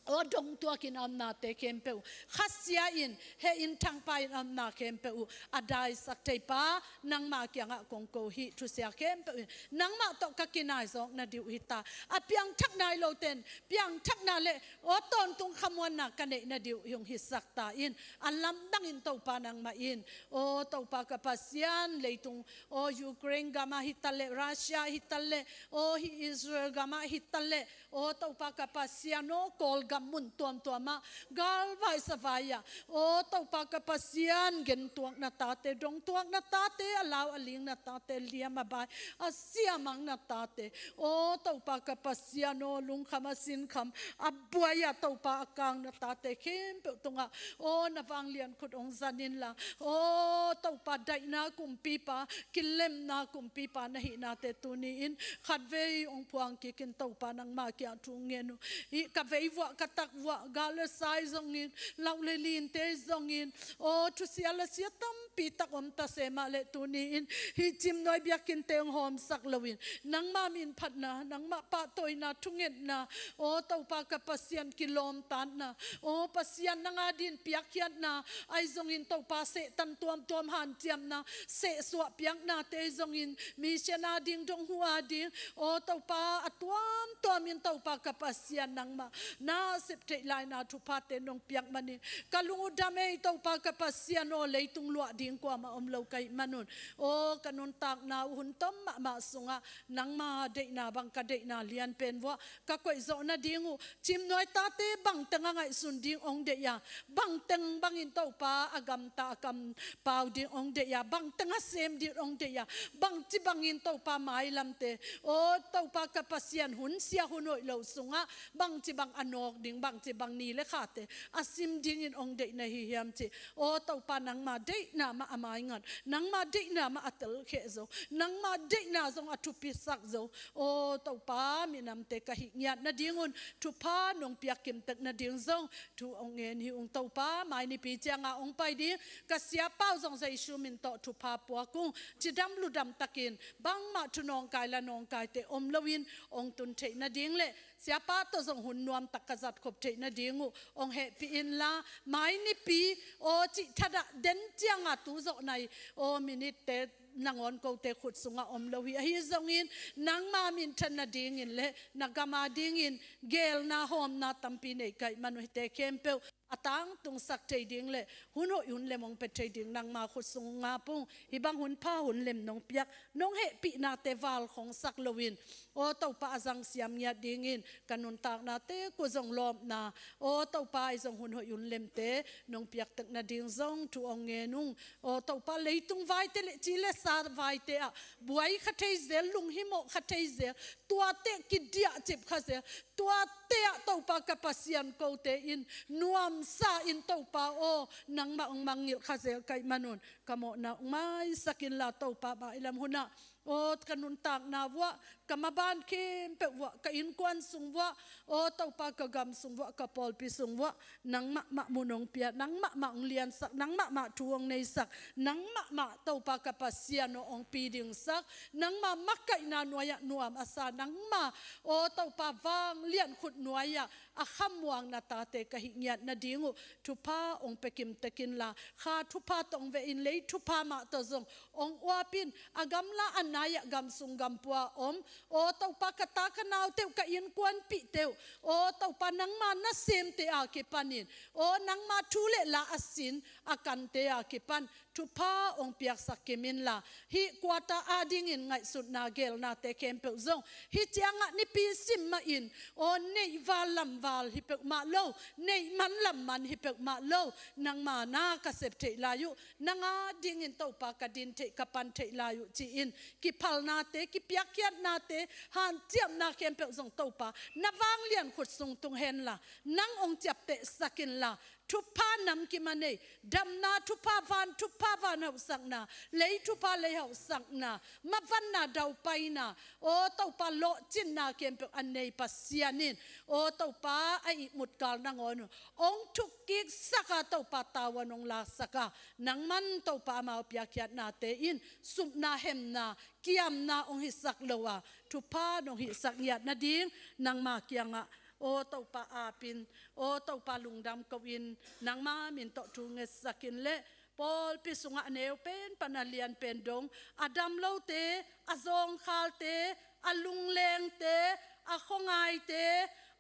aw dongtuakin a omnate khempeuh, khasia-in, heh-in, thangpa-in a omna khempeuh uh a daisak theipa nangmah kiangah kong ko hi. Thusia khempeuh in nangmah tawh ka kinai zawk nading uh hi ta. A piangthak nai lote in piangthakna le, aw tawntung khamuanna ka neih nading uh hong hisak ta in. A lamdangin Topa nangmah in, aw Topa ka Pasian, leitung, aw Ukraine gamah hi taleh, Russia hi taleh, aw hih Israel gamah hi taleh, aw Topa ka Pasian aw, Kawlgam mun tuamtuamah galvai savai-ah, aw Topa ka Pasian, gentuakna tate, dongtuakna tate, a lau a lingna tate, liam a bai a siamangna tate, aw Topa ka Pasian aw, lungkham a sinkham a buai-a Topa a kangna tate khempeuh tungah, aw na vanglian khut hong zan inla, aw Topa, daihna kumpipa, kilemna kumpipa na hihnate tuni-in khatvei hong phuang kikin Topa nangmah kiang thu ngen uh. Hih ka veivuah, ka takvuah, gal le sa-i zongin, lauh le linte zongin, aw thusia lasia tampi pitak om ta se mah leh tuni-in hih Cimnuai biakinnte hong hawmsak loin nangmah minphatna, nangmah pahtawina, thungetna, aw Topa ka Pasian, kilawmtatna, aw Pasian nang adingin piakkhiatna, ahi zongin Topa Satan tuamtuam hanciamna, sehsuah piaknate ahi zongin mission ading, donghu ading, aw Topa a tuamtuamin Topa ka Pasian nangmah na sep theih laina thuphate nong piak manin ka lung uh dam ei Topa ka Pasian aw, leitung luah ding kuamah om lo ka hih manun aw ka nuntakna uh hun tom mahmah sungah nangma deihna bang ka deihna lianpen vuah ka koih zawh nading uh, Cimnuai tate bangteng a ngaihsun ding hong deih a, bangteng bangin Topa a gamta a kampau ding hong deih a, bangteng a sem ding hong deih a, bangci bangin Topa mailamte aw Topa ka Pasian hun sia hun hoih lo sungah bangci bang a nawk ding, bangci bang ni le khate a sim dingin hong deih na hi hiam cih aw Topa nangma deihna mah a maingat, nangma deihna mah a telkheh zo, nangma deihna zong a thupisak zo aw Topa minamte ka hih ngiat nadingun thupha nong piak kimtek nading zong thu hong ngen hi ung Topa. Mai nipi cianga hong pai ding ka siapa uh zong Jesu min tawh thupha puak ung. Cidam ludam takin bangmah thu nawngkai la nawngkaite om loin hong tun theih nading le siapa tawh zong hun nuamtak ka zatkhop theih nading uh hong hehpih inla, mai nipi aw cih thatah den cianga tu zawh nai aw minute-te nangawn kote khut sungah om lo hi. Ahi zongin nangma minthan nadingin le na gam adingin geelna hawmna tampi nei ka hih manun hihte khempeuh a tangtungsak thei ding le hun hoih hun lem hong pia thei ding nangma khut sung ngap ung. Hih bang hun pha hun lem nong piak nong hehpihnate valkhongsak loin aw Topa a zangsiam ngiat dingin ka nuntaknate uh zong lawpna aw Topa ahi zong hun hoih hun lemte nong piaktek nading zong thu hong ngen ung. Aw Topa leitung vaite le ci le sa vaite ah buai kha thei zel, lunghimawh kha thei zel, tuate kidiahcip kha zel, tuate ah Topa ka Pasian kote in nuamsa in Topa aw nangmah hong mangngilh kha zel ka hih manun ka mawhna hong maisak inla Topa mailam hunah aw ka nuntakna vuah, ka maban khempeuh vuah, ka innkuan sung vuah, aw Topa ka gam sung vuah, ka pawlpi sung vuah nangmah mah mun hong pia, nangmah mah hong liansak, nangmah mah thu hong neisak, nangmah mah Topa ka Pasian aw hong pidingsak, nangma makaihna nuai-ah nuam a sa, nangma aw Topa vanglian khut nuai-ah a khamuang na tate ka hih ngiat nading uh thupha hong pia kimtek inla, kha thupha tawh hong veh in lei thupha mah tawh zong hong uap in. A gamla a nai-ah gam sung gam pua om aw Topa ka ta ka naute uh, ka innkuanpihte uh aw Topa nangma nasemte a kipanin aw nangma thu le la a sin a kante a kipan thupha hong piaksak kim inla, hih quarter adingin ngaihsutna geelnate khempeuh zong hih ciangah nipi sim mahin aw neihval lamval hi peuhmah lo, neihman lamman hi peuhmah lo, nangma na ka sep theih lai uh, nang adingin Topa ka din theih ka pan theih lai uh ci-in kiphalnate, kipiakkhiatnate, hanciamna khempeuh zong Topa na vanglian khut sung tung henla nang hong ciaptehsak inla, thupha namkim a nei, damna thupha, van thupha van hauhsakna, lei thupha lei hauhsakna, mavanna daupaina, aw Topa lawhcinna khempeuh a nei Pasian in aw Topa a ihmut kal nangawn uh hong thukkiksak a, Topa tavuan hong laksak a, nangman Topa amau piakkhiatnate in supna hemna kiamna hong hisak lo a, thupha nong hihsak ngiat nading nangma kiangah aw Topa apin, aw Topa lungdam ko-in nangma min tawh thu ngetsak in le pawlpi sungah a neu pen pan a lian pen dong, a dam lote, a zawngkhalte, a lunglengte, a khuangaite,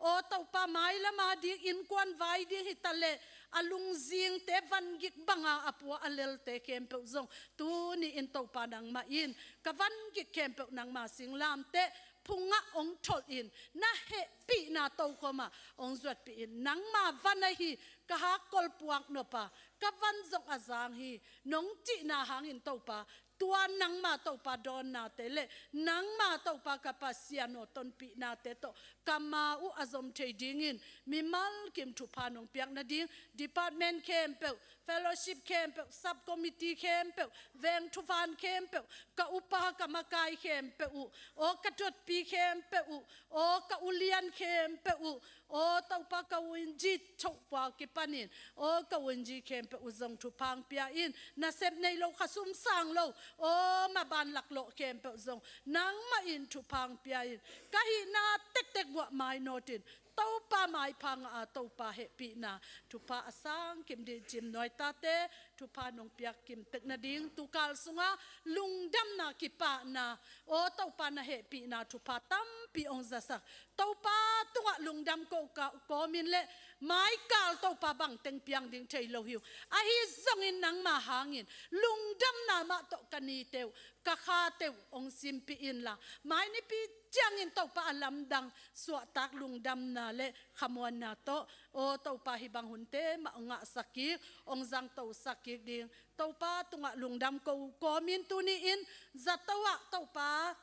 aw Topa mailam ading innkuan vai ding hi ta leh a lungzingte, vangik banga a pua a lelte khempeuh zong tuni-in Topa nangmah in ka vangik khempeuh nangma singlamteh phungah hong tholh in, na hehpihna tokhomah hong zuatpih in, nangma van ahi, ka hakkol puak nop a, ka van zong a zang hi, nong cihna hangin Topa, tua nangma Topa dawnnate le nangma Topa ka Pasian aw tonpihnate tawh ka ma uh a zom thei dingin mimal kim thupha nong piak nading department khempeuh, fellowship khempeuh, subcommittee khempeuh, veng thuvan khempeuh, ka upa ka makai khempeuh uh, aw ka dotpi khempeuh uh, aw ka ulian khempeuh uh, Aw Topa, ka u in zi thoh pua kipanin, aw ka u in zi khempeuh uh zong thupha hong pia in. Nasep nei lo, khasum sang lo, aw maban laklawh khempeuh zong nangmah in thupha hong pia in. Ka hihna tektek buah mainawtin Topa maipha ngah a, Topa hehpihna thupha a sang kim dih cimnuai tate thupha nong piak kim tek nading, tukal sunga lungdamna, kipahna, aw Topa na hehpihna thupha tampi hong zasak, Topa tungah lungdam ko ka kawmin le maikal Topa bangteng piang ding thei lo hi uh. Ahi zongin nangma hangin lungdamna mah tawh ka nite uh, ka khate uh hong simpih inla, mai nipi ciangin Topa a lamdang suahtak lungdamna le khamuanna tawh, aw Topa, hih bang hunte mah hong ngahsak kik, hong zangtosak kik ding Topa tungah lungdam ko kawmin, tuni-in zato ah Topa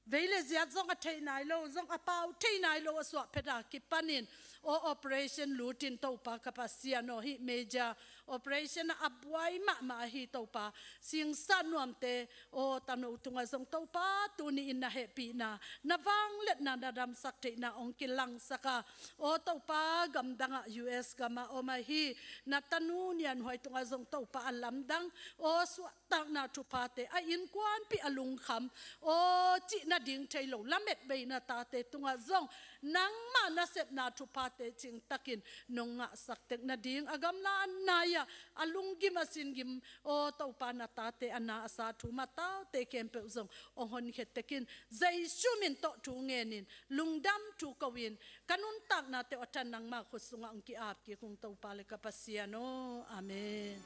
vei le ziat zong a theih nai lo, zong a pau thei nai lo a suah phet a kipanin, aw operation lutin Topa ka Pasian aw, hih major operation a buai mahmah ahi Topa, singsa nuamte, aw tano tungah zong Topa tuni-in na hehpihna, na vangliatna, na damsak theihna hong kilangsak a, aw Topa, gamdangah U S gamah om ahi na tanu Nianhuai tungah zong Topa a lamdang, aw suah takna thuphate, a innkuanpih a lungkham, aw cih nading thei lo lametbei na tate tungah zong nangmah nasepna thuphate cingtakin nong ngahsak tek nading, a gamla a nai-ah a lunggim a singim, aw Topa, na tate a na a sa thum a taute khempeuh zong hong honkhiat tekin Jesu min tawh thu ngenin lungdam thu ko-in ka nuntaknate uh a than nangma khut sungah hong ki-ap kik ung Topa le ka Pasian aw. Amen.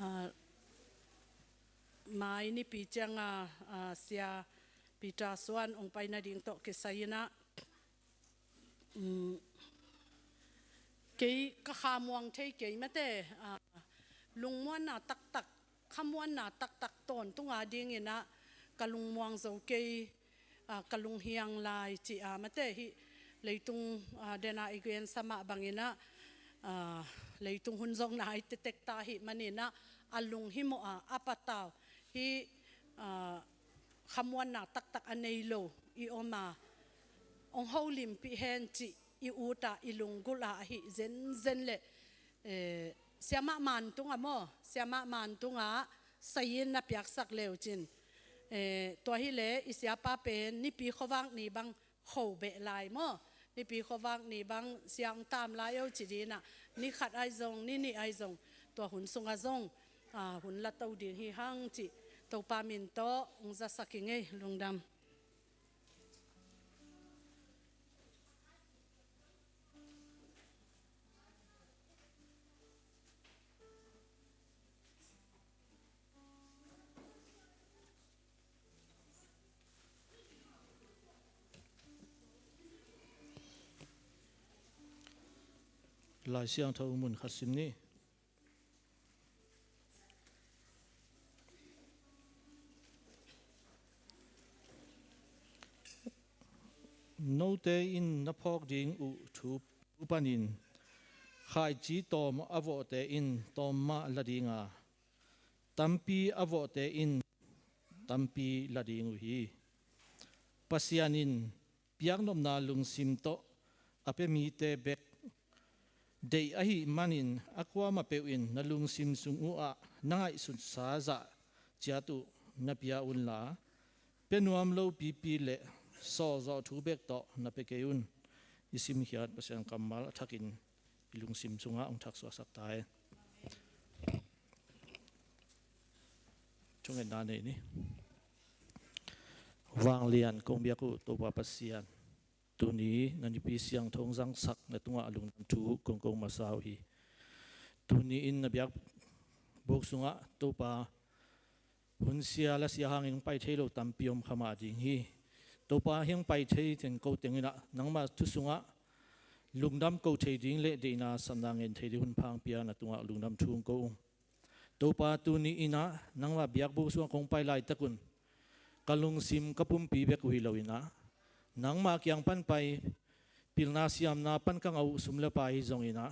Ah, mai nipi cianga, ah, Sia Peter Suan hong pai nading tawh kisai-in ah, um, kei ka khamuang thei kei mate, ah, lungmuanna taktak, khamuanna taktak tawntung a dingin ah ka lungmuang zo kei, ah, ka lunghiang lai ci-a mate, hih leitung, ah, dena i gensa mah bangin ah, ah, leitung hun zong nai tektek ta ahih manin ah a lunghimawh a, a patau, hih, ah, khamuanna taktak a nei lo i om a, hong holimpih hen cih i ut a, i lunggulh a ahih zenzen leh, eh, Siamah Mantung ah maw, Siamah Mantung ah sai-in na piaksak le uh cin, eh, tua hileh i siapa pen Nipi khuavak ni bang kho beh lai maw, Nipi khuavak ni bang sia hong tam lai o ci ding ah, ni khat ahi zong, ni nih ahi zong, tua hun sungah zong, ah, hun la to ding hi hang cih Topa min tawh hong zasak ing ei. Lungdam. Lai Siangtho mun khat sim ni. Note in na phawk ding uh thu, thu panin, khaici tawm a vawhte in tawm mah la ding a, tampi a vawhte in tampi la ding uh hi. Pasian in piaknopna lungsim tawh a pia mite bek deih ahih manin, a kuamah peuh in na lungsim sung uh ah na ngaihsutsa zah ciat uh na pia unla, pia nuam lo pipi le sawlzawh thu bek tawh na pia kei un. I simkhiat Pasian kammal a thakin i lungsim sungah hong thaksuahsak ta hen. Thungetna nei ni. Vanglian kong biak uh Topa Pasian, tuni na Nipi Siangtho hong zangsak na tungah a lungdam thu kong ko masa uh hi. Tuni in na biakbuk sungah Topa, hun sia la sia hangin hong pai thei lo tampi om kha mah ding hi. Topa, hiang pai thei teng ko teng in ah nangmah thu sungah lungdam ko thei ding le deihna satna ngen thei ding hun pha hong pia, na tungah lungdam thu hong ko ung. Topa, tuni in ah nangmah biakbuk sungah kong pai laitak un ka lungsim ka pumpi bek uh hi lo in ah, nangmah kiang pan pai pilna siamna pan ka ngah uh sum le pai hi zong in ah,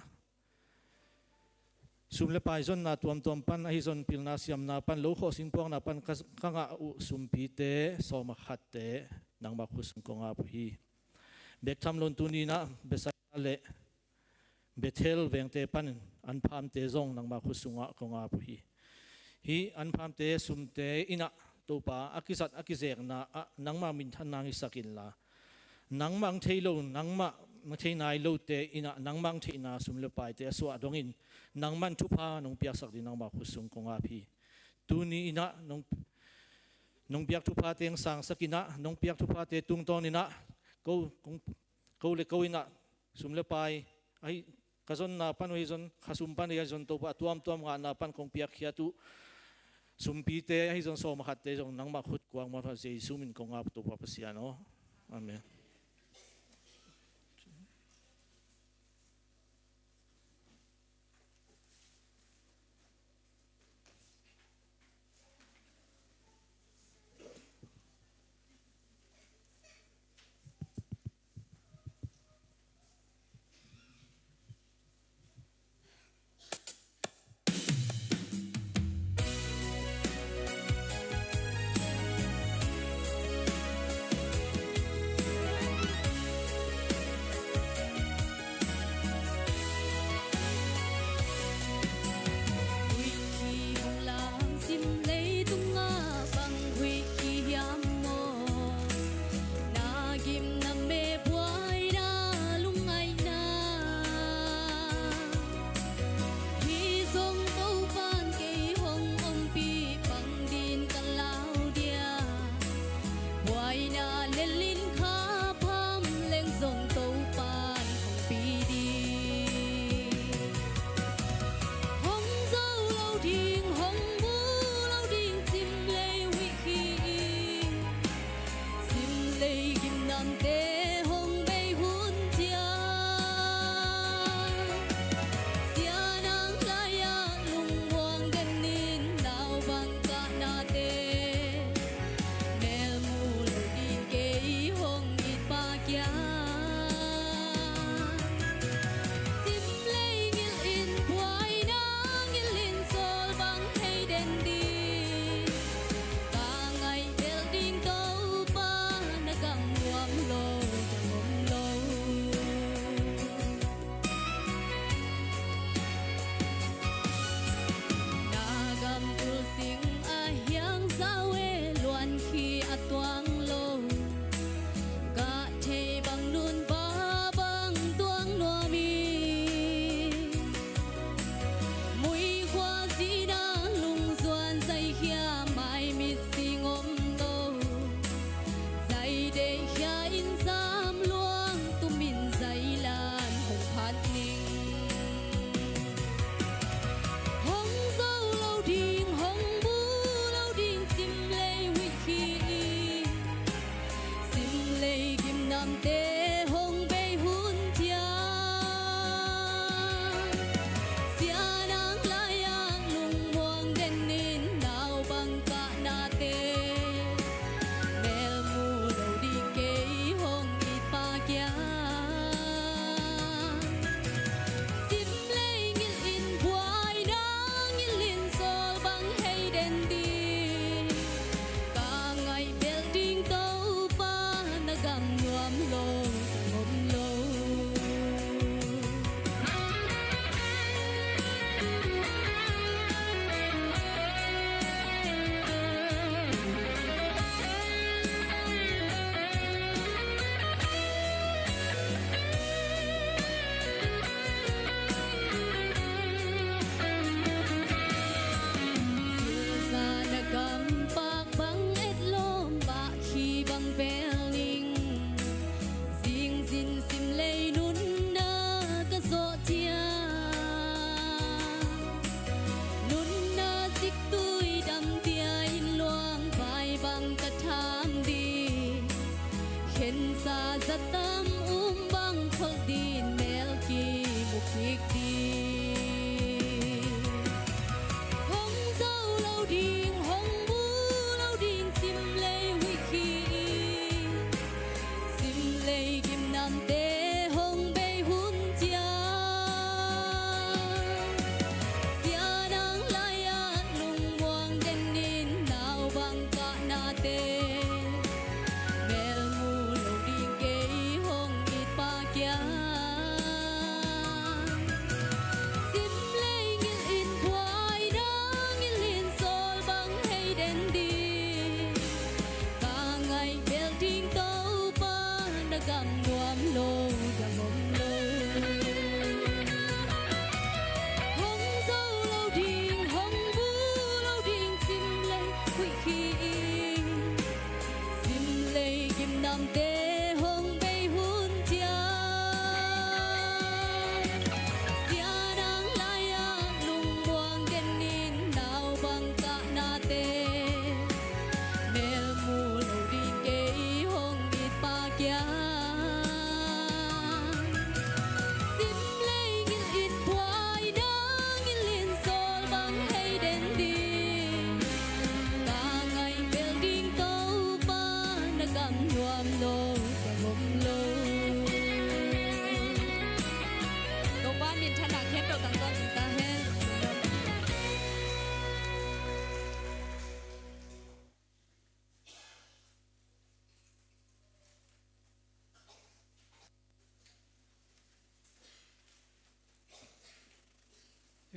sum le pai zonna tuamtuam pan ahi zong pilna siamna pan, lo khawh sing puakna pan ka, ka ngah uh sumpite sawm a khatte nangmah khut sung kong ap uh hi. Bek tham lo in tuni in ah Bethsaida le Bethel vengte panin an phamte zong nangmah khut sungah kong ap uh hi. Hih an phamte sumte in ah Topa, a kizat a kizekna ah nangmah minthanna hong hisak inla, nangmah hong thei lo, nangmah hong thei nai lote in ah nangmah hong theihna sum le paite a suah dongin nangmah in thupha nong piaksak ding nangmah khut sung kong ap hi. Tuni in ah nong, nong piak thuphate hong sangsak in ah, nong piak thuphate tungtawn in ah ko, kong, ko le ko in ah sum le pai ahi, ka zonna pan uh ahi zong, ka sum pan uh ahi zong, Topa, a tuamtuam ngahna pan kong piakkhiat uh sumpite ahi zong, sawm a khatte zong nangmah khut kuang mawh, Jesu min kong ap, Topa Pasian aw. Amen.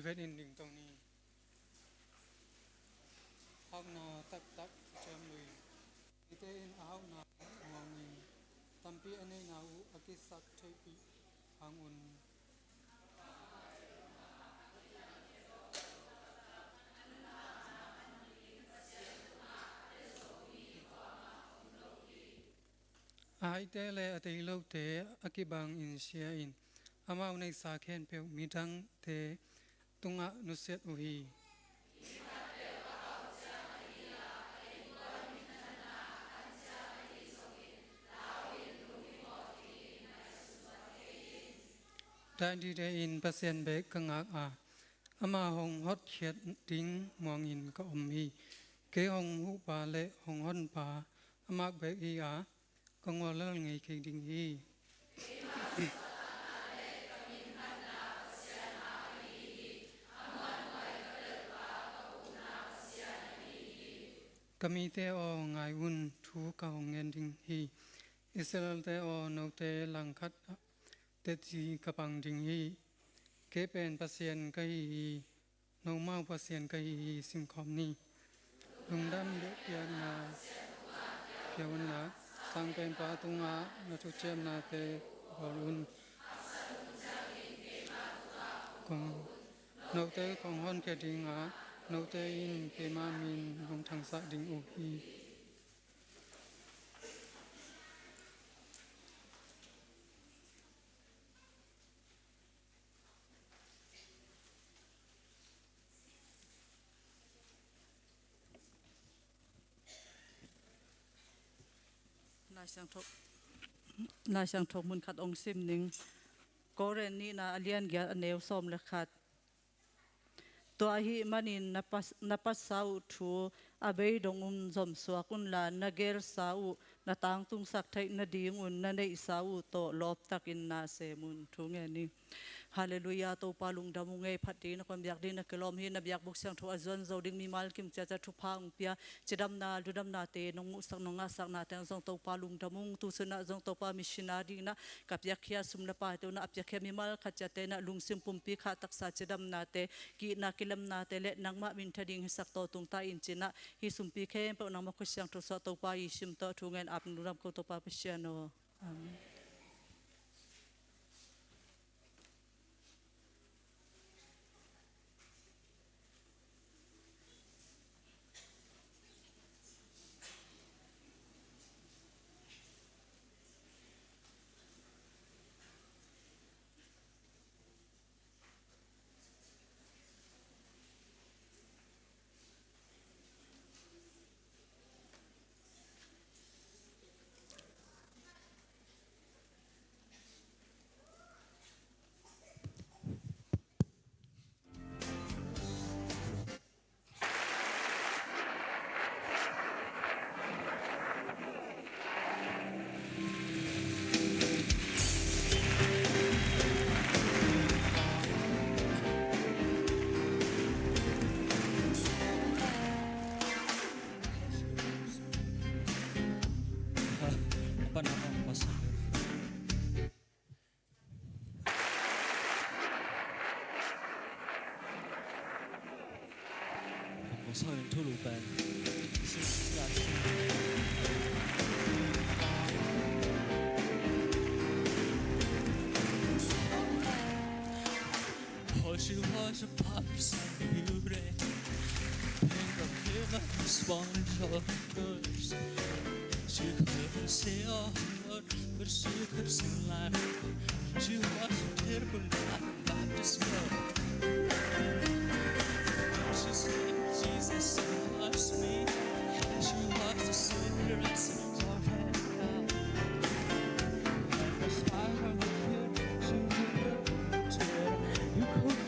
Vet in dingto ni. Hauhna taktak ciam lui. Mite in a hauhna muangin tampi a neihna uh a kisak theihpih hangun. A haite le a teilote a kibangin sia in, amau neihsa khempeuh midangte tungah nusiat uh hi. Daidide in Pasian bek ka ngak a, ama hong hotkhiat ding muangin ka om hi. Kei hong huhpa le hong honpa amah bek hi a, ka ngual lel ngei kei ding hi. Ka mite aw, ngai un, thu ka hong ngen ding hi. Israelte aw, note langkhat ah teci ka pang ding hi. Kei pen Pasian ka hi hi. Nomau Pasian ka hi hi, simkhawm ni. Lungdam biakpiakna pia unla, Sangpenpa tungah na thuciamnate bawl un. Kong, note kong honkhia dingah, note in keima min hong thangsak ding uh hi. Lai Siangtho, Lai Siangtho mun khat ong sim ning. Korin nihna a lian giat a neu sawm le khat. Tua ahih manin na pas-, na patsa uh thu a bei dong un zomsuak unla, na gelsa uh na tangtungsak theih nadingun na neihsa uh tawh lawptakin na sem un. Thu ngen ni. Halleluiah, Topa lungdam ung ei, phat ding na kon, biak ding na kilawm hi. Na biakbuk siangtho a zuan zo ding mimal kim ciacia thupha ung pia, cidamna ludamnate nong muhsak nong ngahsaknate zong Topa lungdam ung. Tusunah zong Topa missionary dingin ah ka piakkhia sum le paite unah a piakkhia mimal khat ciate inah lungsim pumpi khah taksa cidamnate, kihna kilemnate le nangmah mintha ding hisak tawh tungta in cinah hih sumpi khempeuh nangmah khut siangtho suah Topa i sim tawh thu ngen ap nungdam ko Topa Pasian aw. Amen. She couldn't say a word, but she could sing like she was a terrible Baptist girl. She said, "Jesus loves me." She was a sinner and so was I. And the fire of the kitchen, you could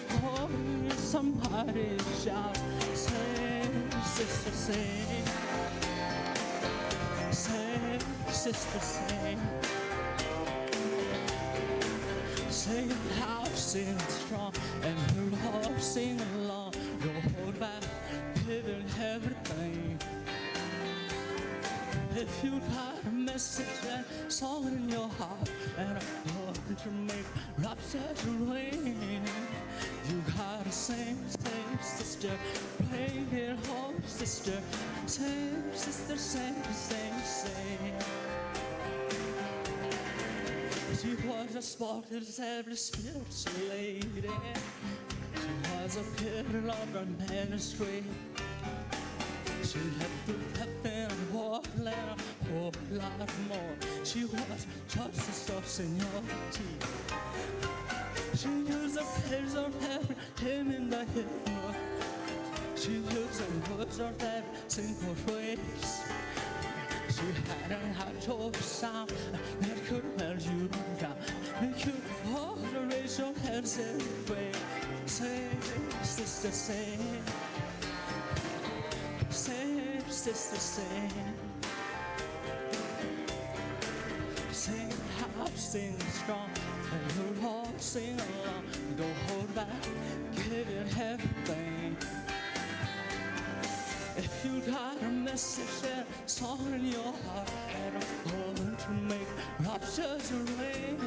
Somebody shout, sing, sister, sing. Sing, sister, sing. Sing loud, sing strong, and we'll all sing along. Don't hold back, give it everything. If you gotta make Message and song in your heart, and I'm going to make rapture to rain. You gotta sing, sing, sister, bring it home, sister. Sing, sister, sing, sing, sing. She was a sparkle, every spiritual lady. She was a pillar of the ministry. She had to step in and walk, let her whole lot more. She was just a seniority. She used the page of heaven, him in the hymnal. She used the words of that simple phrase. She had a high sound that could melt you down. Make you all the raise your hands and pray. Say, sister, say. Say, sister, say. Sing it hard, sing it strong, and we'll all sing along. Don't hold back, give it everything. If you got a message and a song in your heart, and a moment to make rapture to rain,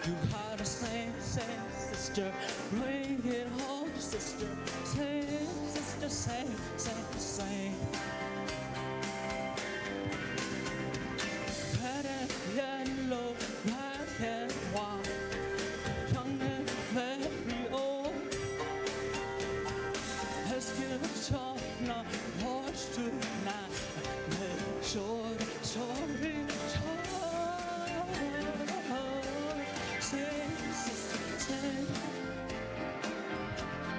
you gotta sing, sing, sister, bring it home, sister. Sing, sister, sing, sing, sing. Red and yellow, black and white, young and very old. Let's give a talk now, watch tonight. Make sure, sorry, sorry. Say, say, say,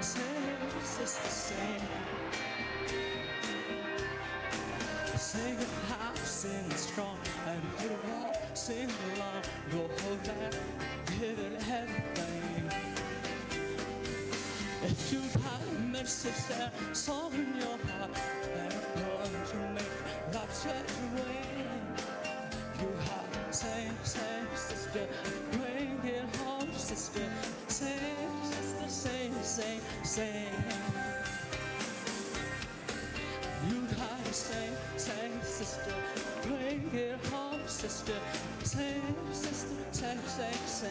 say, say, say. Sing it hard, sing it strong, and we'll all sing along. Go hold that, give it everything. If you got a message and song in your heart, and want to make love such a way, you have to say, say, sister, bring it home, sister. Say, sister, say, say, say. You gotta say, say, sister, bring it home, sister. Say, sister, say, say, say.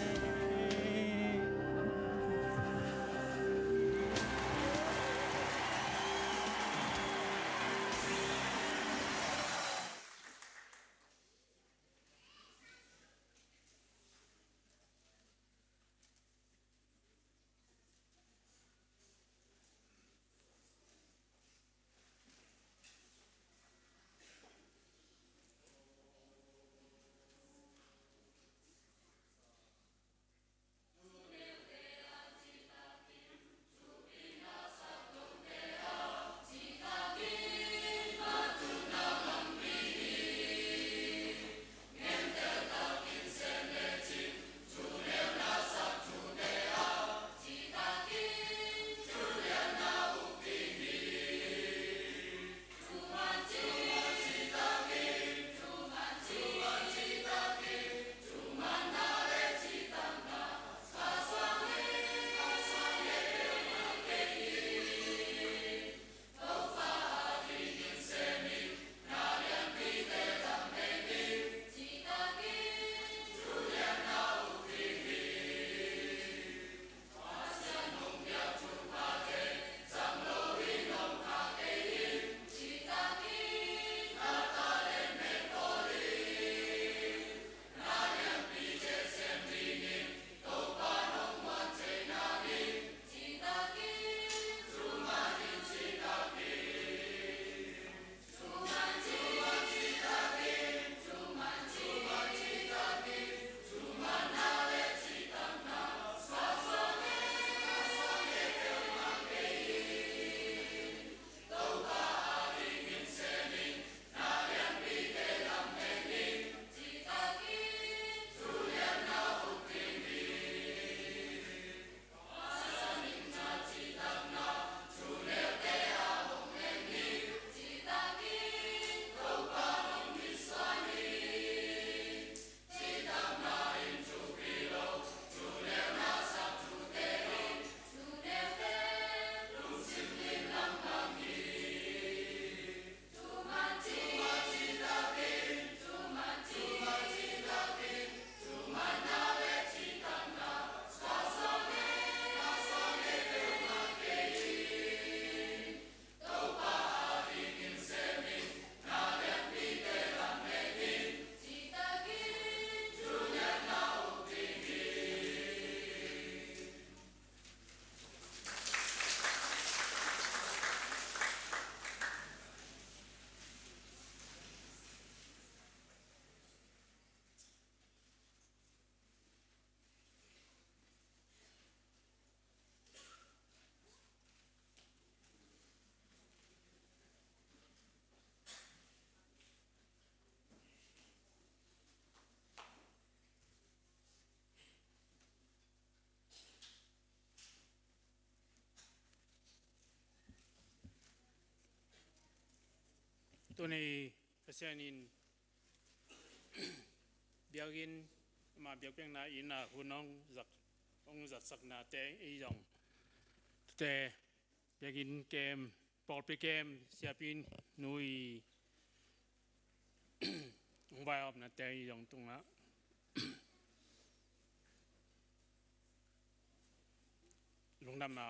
Tuni Pasian in biakinn, ama biakpiakna inn ah hun hong zat, hong zatsaknate i zong, te biakinn kem, pawlpi kem, siapi nu i hong vai-awpnate i zong tungah lungdamna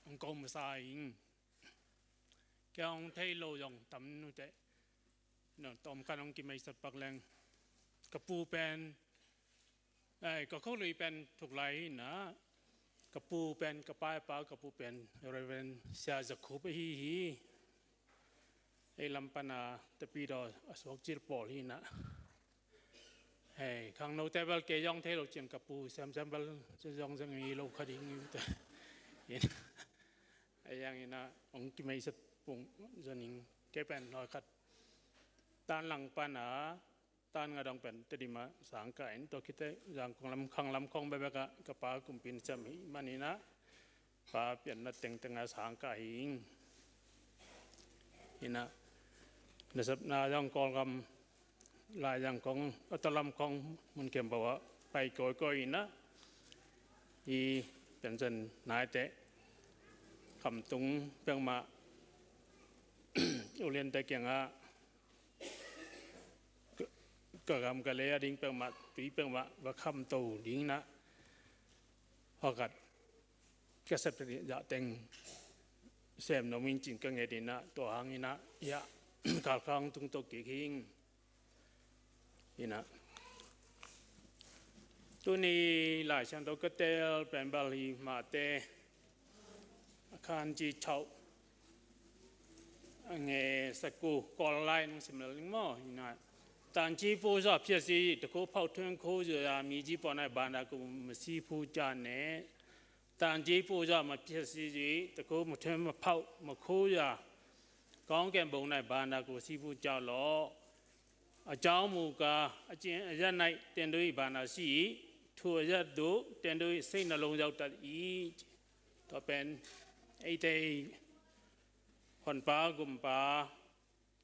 hong ko masa ing. Kei hong thei lo zong tam nu teh, no, tawm khat hong kimeisat pak leng. Ka pu pen, ai, ka khualui pen Thuklai hi na, ka pu pen, ka pa i pa, ka pu pen Reverend Sia Za Khup ahi hi. Ei lam pan a Tapidaw a suak cil pawl hi na. Hei, khangnote bel kei zong thei lo ciang ka pu semsem bel zong zong hi lo kha ding hi te. Ei ang ina hong kimeisat pung zong ing. Kei pen hoi khat tan lang pan a, tan nga dong pen Tedim ah sang kah in, tua khit teh Zangkong lam, khang lam khong bekbek ah ka pa kumpi in sem hi man ina, pa pianna tengteng ah sang kah hi ing. Ina, nasepna zong Kawlgam, lai Zangkong, a tua lam khong mun khempeuh ah pai kawikawi ina, i pension nai teh Khamtung peuhmah, U Lian te kiangah ka, ka gam ka lei a ding peuhmah, tui peuhmah va khamto ding na, hoi khat ka sep zah teng sem nuam ing cin ka nget ina, tua hang ina, ia, kalkhang tungto kik hi ing. Ina, tuni Lai Siangtho ka teel pen bel hi Mate a khan ci chauh, a nge saku, Kawl lai nong sim lel ning maw, ina. တန်ကြေးပူဇော်ဖြစ်စေ၊ တန်ခိုးဖုတ်ထွင်းခိုးရာ မြေကြီးပေါ်၌ ဘန္တာကို မဆူးဖူးကြနှင့်။ တန်ကြေးပူဇော်မဖြစ်စေ၊ တန်ခိုးမထွင်းမဖုတ်မခိုးရာ ကောင်းကင်ဘုံ၌ ဘန္တာကို ဆူးဖူးကြလော့။ အကြောင်းမူကား၊ အကျဉ်အရပ်၌ သင်တို့၏ ဘန္တာရှိ၏။ ထိုအရပ်သို့ သင်တို့၏ စိတ်နှလုံးရောက်တတ်၏။ ဒီးပင် အိတ်သိမ်း ခွန်ပါ ဂုဏ်ပါ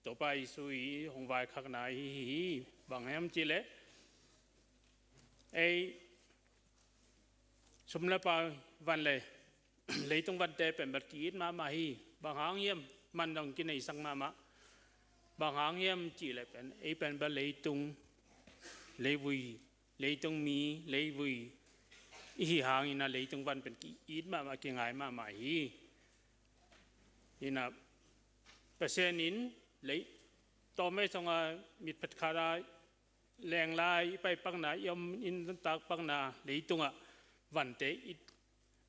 Topa Jesu i hong vaikhakna ahi hi. Bang hiam cih leh, ei, sum le pai, van le leitung vante pen bel ki-it mahmah hi. Bang hang hiam, man dong kineisak mahmah. Bang hang hiam cih leh pen, ei pen bel leitung, leivui, leitung mi, leivui i hi hang ina leitung van pen ki-it mahmah, kingai mahmah hi. Ina Pasian in lei, tawmvei sungah mitphet khat a leng lai i pai pakna, i om in nuntak pakna leitungah vante i,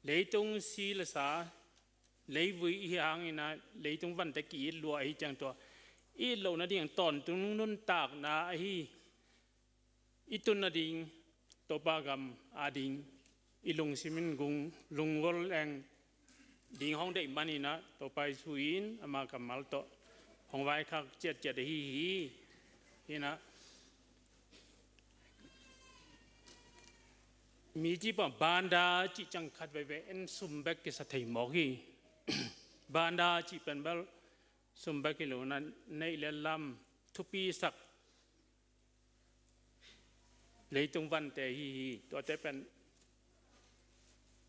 leitung si le sa, leivui i hi hang ina leitung vante ki-it lua ahi ciang tua i it loh nading tawntung nuntakna ahi. I tun nading, Topa gam a ding i lungsim in gung, lungvol leng ding hong deih man ina, Topa Jesu in ama kammal tawh hong vaikhak ciatciat ahi hi. Ina, မြေကြီးပေါ် ဘန္တာ cih ciang khat veivei en sum bek kisa thei mawk hi. ဘန္တာ cih pen bel sum bek hi lo na, neih le lam, thupisak, leitung vante hi hi. Tuate pen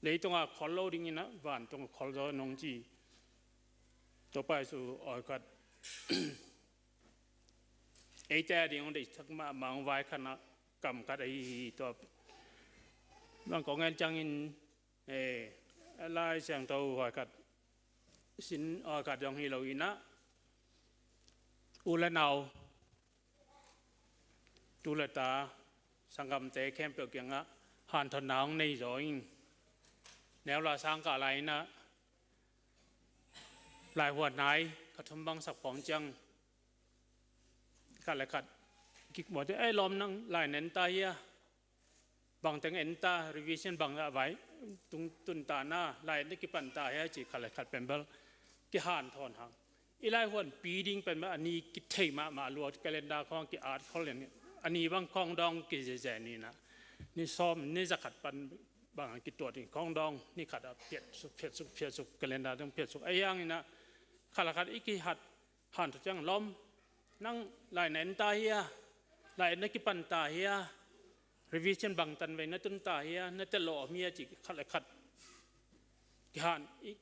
leitung a khol lo ding ina, vantung a khol zaw nong ci. Topa Jesu awi khat eite a ding hong deihsak mahmah, hong vaikhakna kam khat ahi hi. Tua bang kong en ciangin, eh, Lai Siangtho awi khat, sin awi khat zong hi lo ina, u le nau, tu le ta, sanggamte khempeuh kiangah hanthotna hong nei zaw ing. Neu la sang kah lai ina, laihuan nai kha thum bang sak phawng ciang, khat le khat kikmuate, ei, lawm, nang lai na en ta hia? Bang teng en ta, revision bang a vai tung tun ta na, lai na kipan ta hia, ci khat le khat pen bel kihanthawn hang. I laihuanpi ding pen bel a ni kithei mahmah lua, calendar khawng ki-at khol lian, a ni bang khawng dawng kizezen ina, ni sawm, ni zakhat pan bang kituat in khawng dawng, ni khat a phiatsuk, phiatsuk, phiatsuk, calendar dong phiatsuk. Ahi hang ina, khat le khat i kihat Hanthawn ciang lawm, nang lai na en ta hia, lai na kipan ta hia, revision bang tanvei na tun ta hia, na tel lawh om hia cih khat le khat kihan i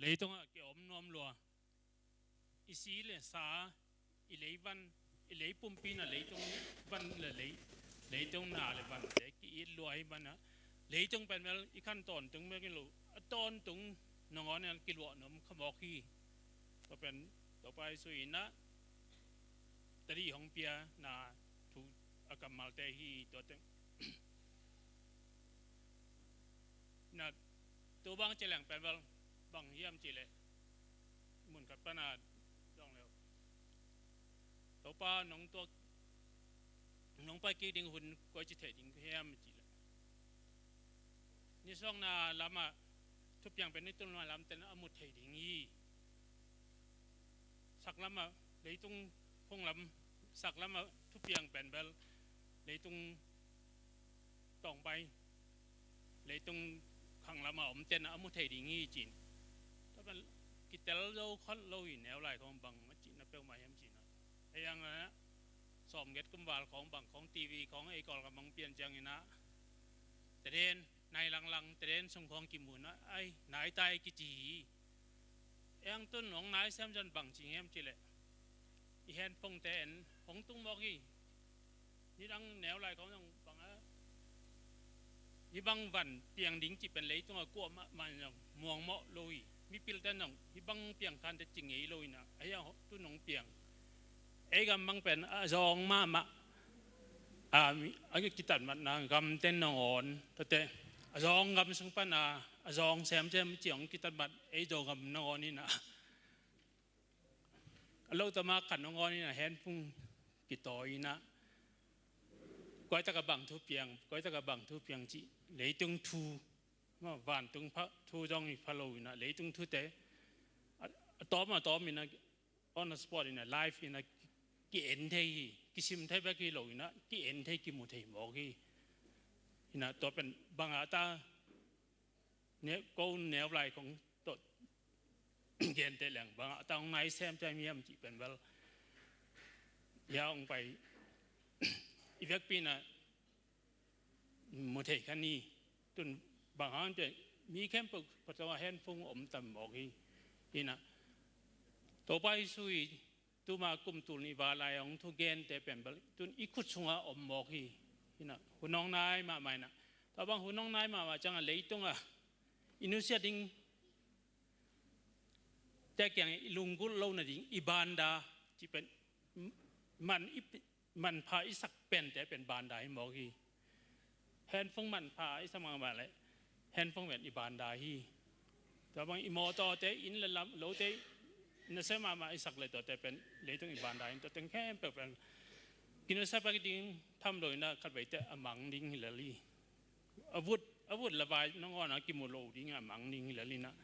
Leitungah ki-om nuam lua. I si le sa, i lei van, i lei pumpi na leitung van le lei, leitung na le van te ki-it lua hi banah, leitung pen bel i khan tawntung bek hi lo, a tawntung nangawn in kiluah nuam kha mawk hi. Tua pen Topa Jesu in ah tadi hong pia na thu a kammalte hi tua teng. Na tu bang ci leng pen bel bang hiam cih leh mun khat pana dong leu Topa nong tuak nong pai kik ding hun koi ci thei ding hiam cih leh nisuakna lamah thupiang pen ni tulna lam ten a mu thei ding hi. Saklamah leitung khonglam saklamah thupiang pen bel leitung tawngpai leitung khanglamah om ten a mu thei ding hi cin. Tua pen kitel zo khol lo hi neu lai khong bang a cihna peuhmah hiam cihna. Ei ang a sawmget kumval khong bang khong T V khong ei Kawlgam bang pian ciangin ah teden nai langlang teden sung khong kimun ah ai nai tai kici hi. Ei ang tun hong nai siam zan bang ci hiam cih leh i handphone te en hong tung mawk hi. Nidang neu lai khong zong bang a hih bang van piang ding cih pen leitung a kuah mahmah in zong muang mawh lo hi. Mipil ten zong hih bang piang khan te ci ngei lo in ah ahi a tu nong piang ei gam bang pen a zawng mahmah a kitatmatna gam ten nong awn tate a zawng gam sung pan a a zawng semsem ci hong kitatmat ei Zogam nong awn in ah a lo tama khat nong awn in ah handphone kitawi in ah koi taka bang thu piang koi taka bang thu piang cih leitung thu vantung pha thu zong hi pha lo in ah leitung thute a tawm a tawm in ah on the spot in ah live in ah ki-en thei hi. Kisim thei bek hi lo in ah ki-en thei kimu thei mawk hi. In ah tua pen bang a ta ko neu lai khong tawh gente leng bang a ta hong nai semsem hiam cih pen bel hia hong pai i vekpi in ah mu thei kha ni. Tun bang hang te mi khempeuh patawa handphone om tam mawk hi. In ah Topa Jesu i tuma kum tul nih val lai hong thugente pen bel tun i khut sungah om mawk hi. In ah hun hong nai mahmah in ah tua bang hun hong nai mahmah ciangah leitungah i nusia ding te kiang i lunggulh lo nading i banda cih pen man i manpha i sak pente pen banda hi mawk hi. Handphone manpha i sak mahmah leh handphone pen i banda hi. Tua bang i mawtawte inn le lam lote i nasia mahmah i sak le tuate pen leitung i banda in tua teng khempeuh pen kinusia pak ding tham lo in ah khat veite a mang ding hi lel hi. A vut a vut le vai nangawn a kimu lo ding a mang ding hi lel in ah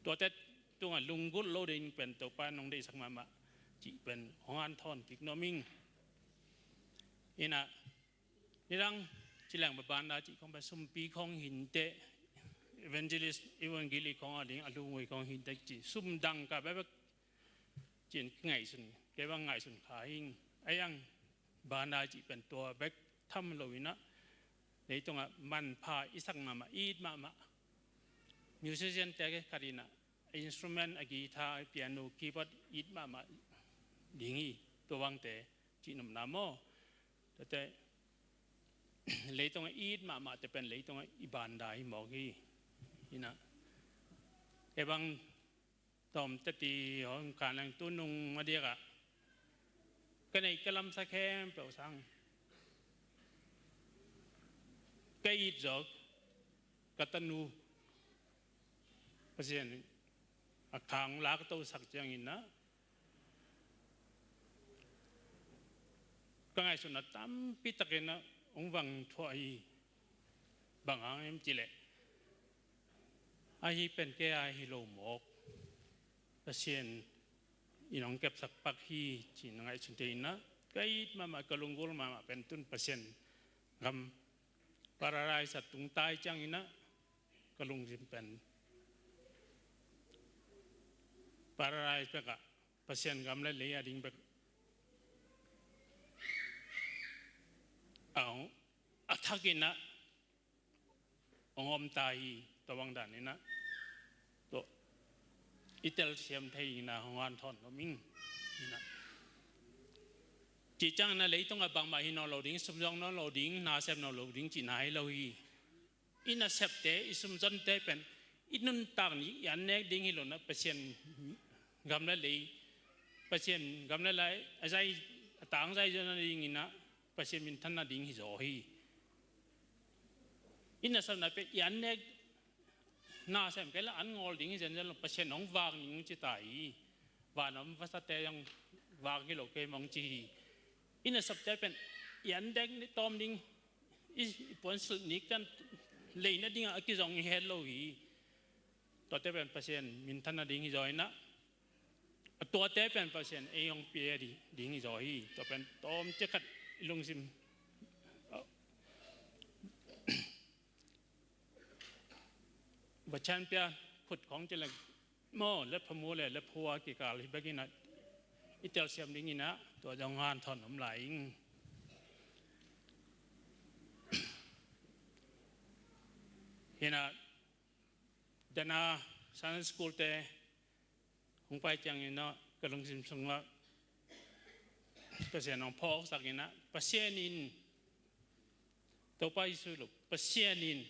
tuate tungah lunggulh lo ding pen Topa nong deihsak mahmah cih pen hong hanthawn kik nuam ing. In ah nidang ci leng banda cih khong pen sumpi khong hinteh, evangelist, evangeli khong a ding a lungui khong hinteh cih sum dangka bekbek cih in kingaihsun, kei bang ngaihsun kha ing. A iang banda cih pen tua bek tham lo in ah leitungah manpha i sak mahmah, i it mahmah, musician te khat in ah instrument, a guitar, a piano, keyboard it mahmah ding hi. Tua bangte cih nopna maw? Tuate leitungah i it mahmahte pen leitungah i banda hi mawk hi. In ah kei bang tawm teti hong kan leng tunung a diakah ka neih ka lamsa khempeuh sang ka it zawk ka tanu Pasian a khang la ka tosak ciangin ah ka ngaihsutna tampi takin ah hong vang thuah hi. Bang hang hiam cih leh ahi pen kei a hi lo mawk, Pasian in hong kepsak pak hi ci-in a ngaihsun thei in ah ka it mahmah, ka lunggulh mahmah pen tun Pasian gam paradise a tung tai ciangin ah ka lungsim pen paradise bekah Pasian gam le lei a ding bek a hong a thak in ah hong om ta hi. Tua bang dan in ah tua i telsiam thei in ah hong hanthawn nuam ing. In ah cih ciangin ah leitungah bangmah hi nawn lo ding, sum zawng nawn lo ding, na sem nawn lo ding cihna hi lo hi. I nasepte, i sumzonte pen i nuntak ni i an nek ding hi lo in ah Pasian gam le lei, Pasian gam le lei a zai, a tang zai zon a ding in ah Pasian minthanna ding hi zaw hi. I nasepna pen i an nek, na sem kei la an ngawl ding hi zenzen lo, Pasian hong vak ning ci ta hi. Van om vasate zong vak hi lo kei mong ci hi. I nasepte pen i an dek ni tawm ding, i, i puansilh nik tan leina dingah a kizong i het lo hi. Tuate pen Pasian minthanna ding hi zaw in ah a tuate pen Pasian ei hong pia di ding hi zaw hi. Tua pen tawm ciah khat i lungsim va champion khut khong ci leng maw, le phamu le le phua kikal hi bekin ah i telsiam dingin ah tua zong hanthawn om lai ing. Hi in ah dana Sunday school te hong pai ciangin ah ka lungsim sungah Pasian hong phawksak in ah Pasian in, Topa Jesu lo, Pasian in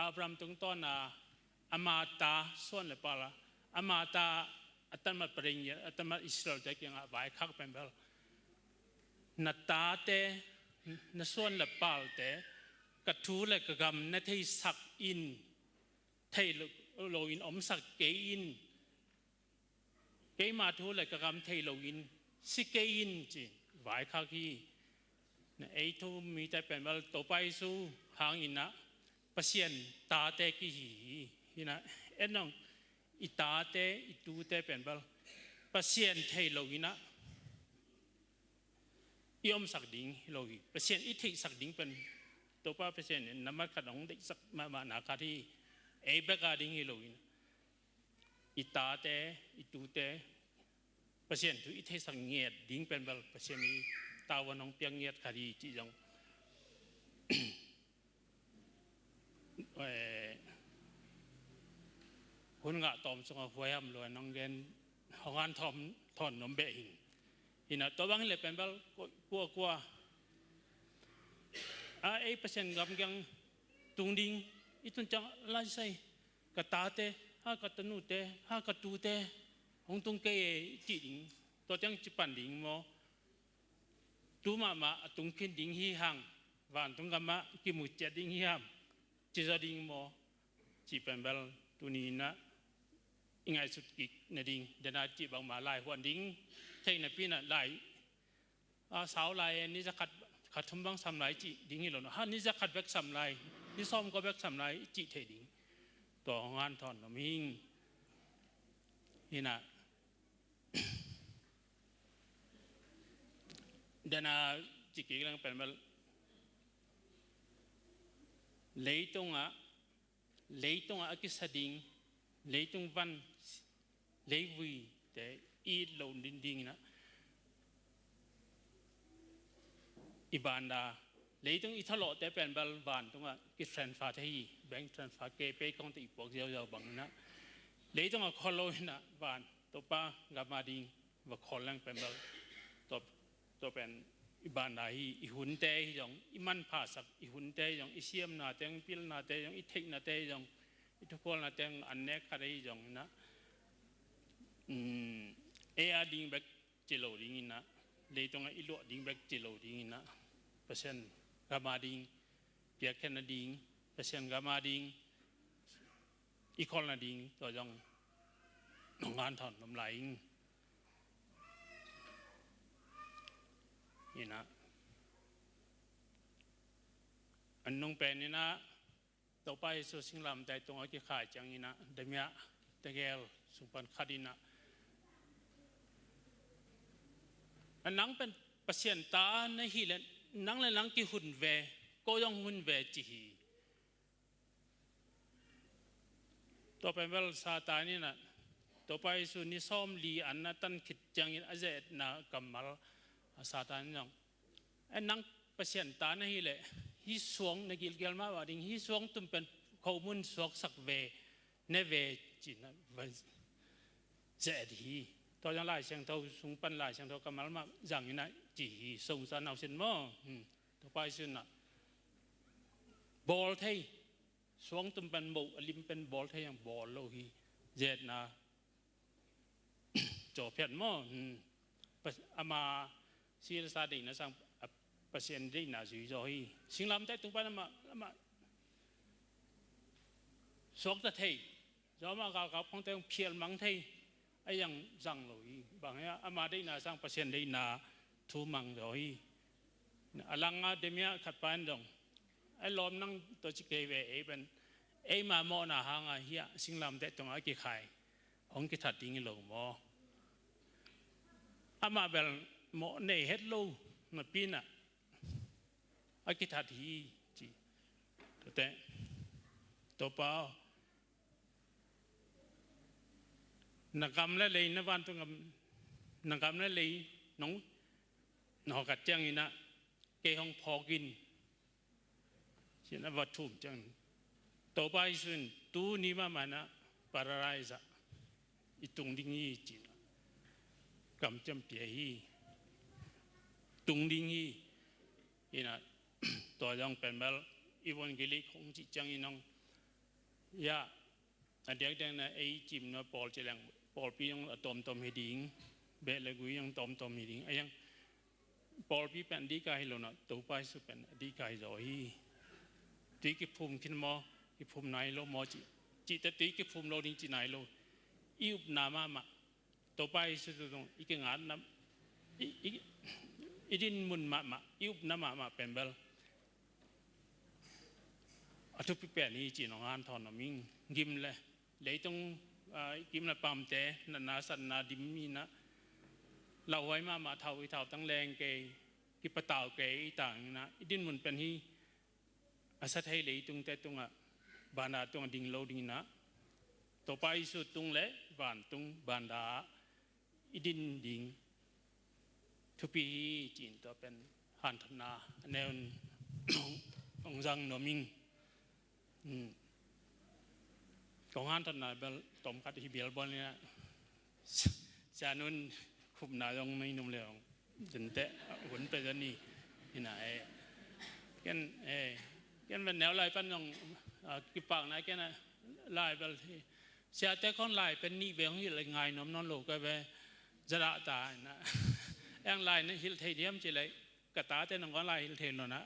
Abraham tungtawn a ama ta suan le pal a, ama ta a tanmat paring a tanmat Israel te kiangah vaikhak pen bel, na tate, na suan le palte ka thu le ka gam na theisak in, thei lo, lo in omsak kei in, keima thu le ka gam thei loin si kei in ci vaikhak hi. Na ei thu mite pen bel Topa Jesu hangin ah Pasian tate kihi hi. Hi in ah en ong, i tate i tute pen bel Pasian thei loin ah i omsak ding hi lo hi. Pasian i theihsak ding pen Topa Pasian in nambat khat hong deihsak mahmahna khat hi. Ei bek a ding hi loin i tate, i tute Pasian thu i theisak ngiat ding pen bel Pasian i tavuan hong piak ngiat khat hi cih zong, eh, hun ngah tawm sungah huai ham lua nong gen hong an thawm thawn nuam beh hi. Hi in ah tua bang hi leh pen bel kuakua a ei Pasian gam kiang tung ding i tun ciang lai sai, ka tate, ha ka tanute, ha ka tute hong tung kei e i cih ding, tua ciang ci pan ding maw? Tu mahmah a tung khin ding hi hang, vantung gamah kimu ciat ding hi hang, ci zaw ding maw? Cih pen bel tuni in ah i ngaihsut kik nading, dena cih bangmah lai huan ding, theihna pinah lai, a, sau lai e, ni zakhat, khat thum bang sam lai cih ding hi lo, ha, ni zakhat bek sam lai, ni sawm kua bek sam lai i cih thei ding. Tua hong hanthawn nuam ing. Hinah, dena cih kik leng pen bel, leitungah, leitungah a kisa ding, leitung van, leivui te it lo ding dinginah, i banda, leitung i thalawhte pen bel vantungah kitransfer thei hi, bank transfer, kei pei kongte i puak ziauziau banginah, leitungah khawl lo inah van, Topa gam a ding va khawl leng pen bel, tua, tua pen i banda hi. I hunte hi zong, i manphasak i hunte hi zong, i siamnate zong, i pilnate hi zong, i theihnate hi zong, i thukhualnate zong, an nek khat ahi zonginah, um, ei a ding bek ci lo dinginah, leitungah i luah ding bek ci lo dinginah, Pasian gam a ding, piakkhiatna ding, Pasian gam a ding i khawl nading, tua zong hong hanthawn nuam lai ing. Inah, a nung pen inah, Topa Jesu singlamteh tungah a kikhai cianginah, damiah tegel sung pan khat inah, a nang pen Pasian ta na hih leh, nang le nang kihun ve, ko zong hun ve ci hi. Tua pen bel Satan inah, Topa Jesu ni sawmli an a tan khit ciangin a ze-etna kammal, a, Satan in zong, e, nang Pasian ta na hih leh, hih suang na gilkial mahmah ding, hih suang tum pen khomun suaksak ve, ne ve, ci-in a va ze-et hi. Tua zong Lai Siangtho sung pan Lai Siangtho kammal mah zanginah ci hi, sungsa nausin maw. Hmm. Topa Jesu inah bawl thei, suang tum pen moh, a lim pen bawl thei, ang bawl lo hi. Ze-etna cawphiat maw. Hmm. Pas-, ama si le sa deihna sang, a, Pasian deihna zui zaw hi. Singlamteh tung pan amah, amah suakta thei, zaw amah galkap khongte hong phial mang thei, a yang zang lo hi. Bang hia, ama deihna sang Pasian deihna thu mang zaw hi. A langa damiah khat pa in zong, a lawm, nang tua ci kei ve, ei pen, eima mawhna hanga hiah singlamteh tungah a kikhai hong kithat ding hi lo maw? Amah bel mawh nei het lo napi inah a kithat hi, ci. Tuate, Topa aw, na gam le lei, na vantung gam, na gam le lei nong, na hawkat cianginah kei hong phawk in, ci-in a va thum ciangin, Topa Jesu in tuni mahmah inah paradise ah i tung ding hi, ci-in ah kamciam pia hi. Tung ding hi. Inah, tua zong pen bel i evangeli khong cih ciangin hong, ya, a diakdiakna ei cimna pawl ci leng, pawlpi zong a tawmtawm hi ding, beh le gui zong tawmtawm hi ding. A yang, pawlpi pen a dihka hi lo inah, Topa Jesu pen a dihka hi zaw hi. Tui kiphum khin maw, kiphum nai lo maw cih, cihte tui kiphum lo ding cih nai lo. I upna mahmah, Topa Jesu tungah i kingatna, i, i, i dinmun mahmah, i upna mahmah pen bel a thupi pen hi, ci-in hong hanthawn nuam ing. Gim le leitung, ah, gim le pamte, natna satna dim inah, lauhuai mahmah, thau i thautang leng kei, kipatau kei i tanginah, i dinmun pen hi. A sa thei leitungte tungah, banda tungah ding lo dinginah, Topa Jesu tung le vantung banda ah i din ding thupi hi, ci-in tua pen hanthawnna a neun hong zang nuam ing. Hmm. Kong hanthawnna bel tomkhat hi bialbual inah, Sia Nun khupna zong mei num le hong zente hun pe zani inah, e. Ken, e, ken bel neu lai pan zong, a, kipakna ken a lai bel hi. Siate khong lai pen nih vei hong hilh lai ngai nuam nawn lo ka ve, zadah ta inah. Eng lai na hilh thei diam ci leh, ka tate nang khong lai hilh thei lo inah,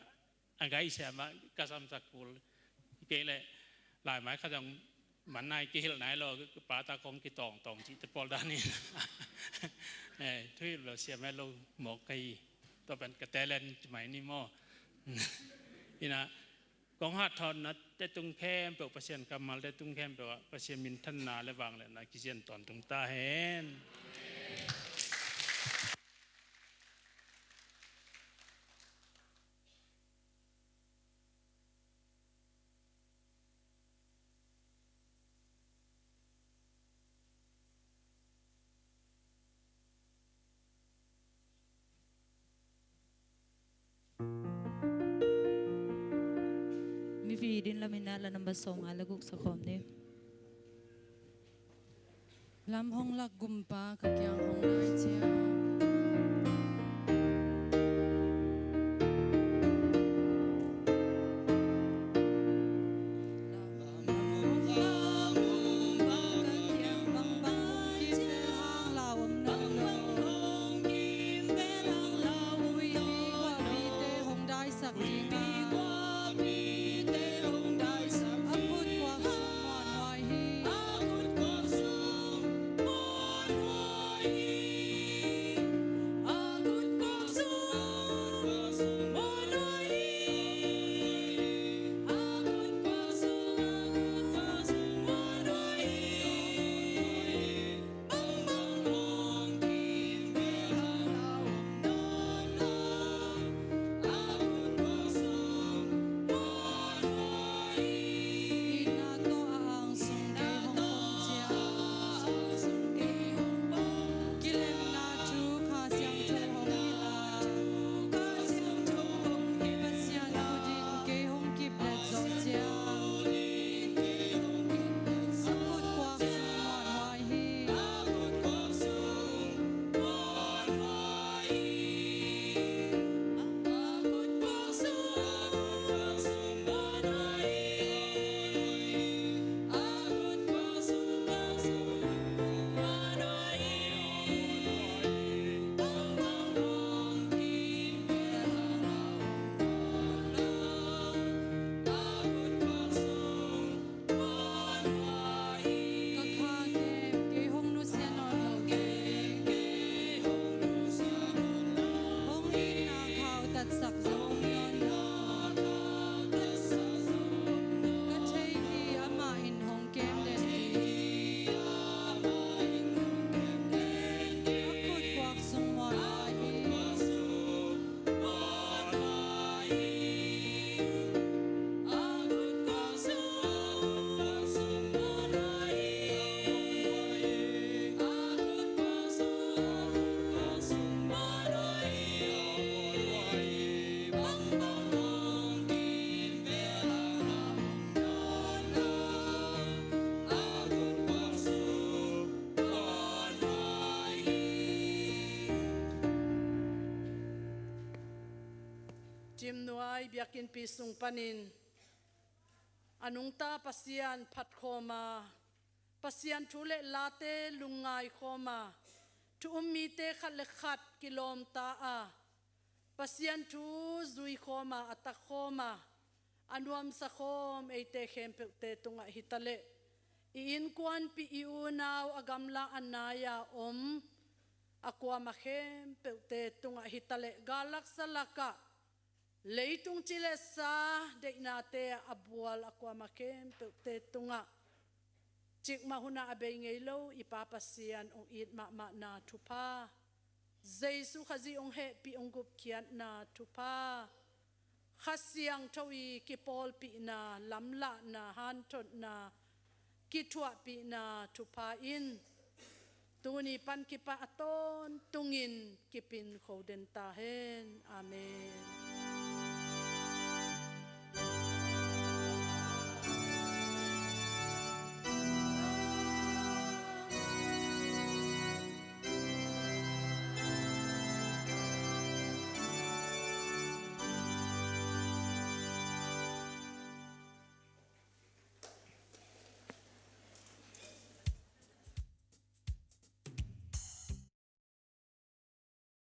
a gai siam ah ka samsak kul. Kei le lai mai khat zong man nai kihilh nai lo, pata kong kitawngtawng cihte pawl danin. Eh, thuhilh lo siam eh lo mawk ka hi. Tua pen ka talent mai ni maw? Ina, kong hahthawnna te tung khempeuh, Pasian kammal te tung khempeuh ah Pasian minthanna le vangliatna kician tawntung ta hen. Mipi din lamin ah la number sawmnga le guk sa khawm ni. Lam hong lak gumpa ka kiang hong nai ciang. Ka kha kem, kei hong nusia nawn lo kem. Hong itna khautatsak zo hong nawn lo. Ka thei hi amah in hong kem den hi. A khut kuak sung muan hi. Cimnuai biakinnpi sung panin a nungta Pasian phatkhawm a, Pasian thu le late lungngai khawm a, thu um mite khat le khat kilawmta a, Pasian thu zui khawm a, a tak khawm a, a nuamsa khawm eite khempeuhte tungah hi ta leh, i innkuanpih, i unau a gamla a nai-a om a kuamah khempeuhte tungah hi ta leh, gal laksa lakah leitung ci le sa deihnate a bual a kuamah khempeuhte tungah cikmah hunah a bei ngei lo i Pa Pasian hong it mahmahna thupha, Jesu Khazih hong hehpih hong gupkhiatna thupha, Kha Siangtho i kipawlpihna, lamlahna, hanthotna, kithuahpihna thupha in tuni pan kipan a tawntungin kipin kho den ta hen. Amen.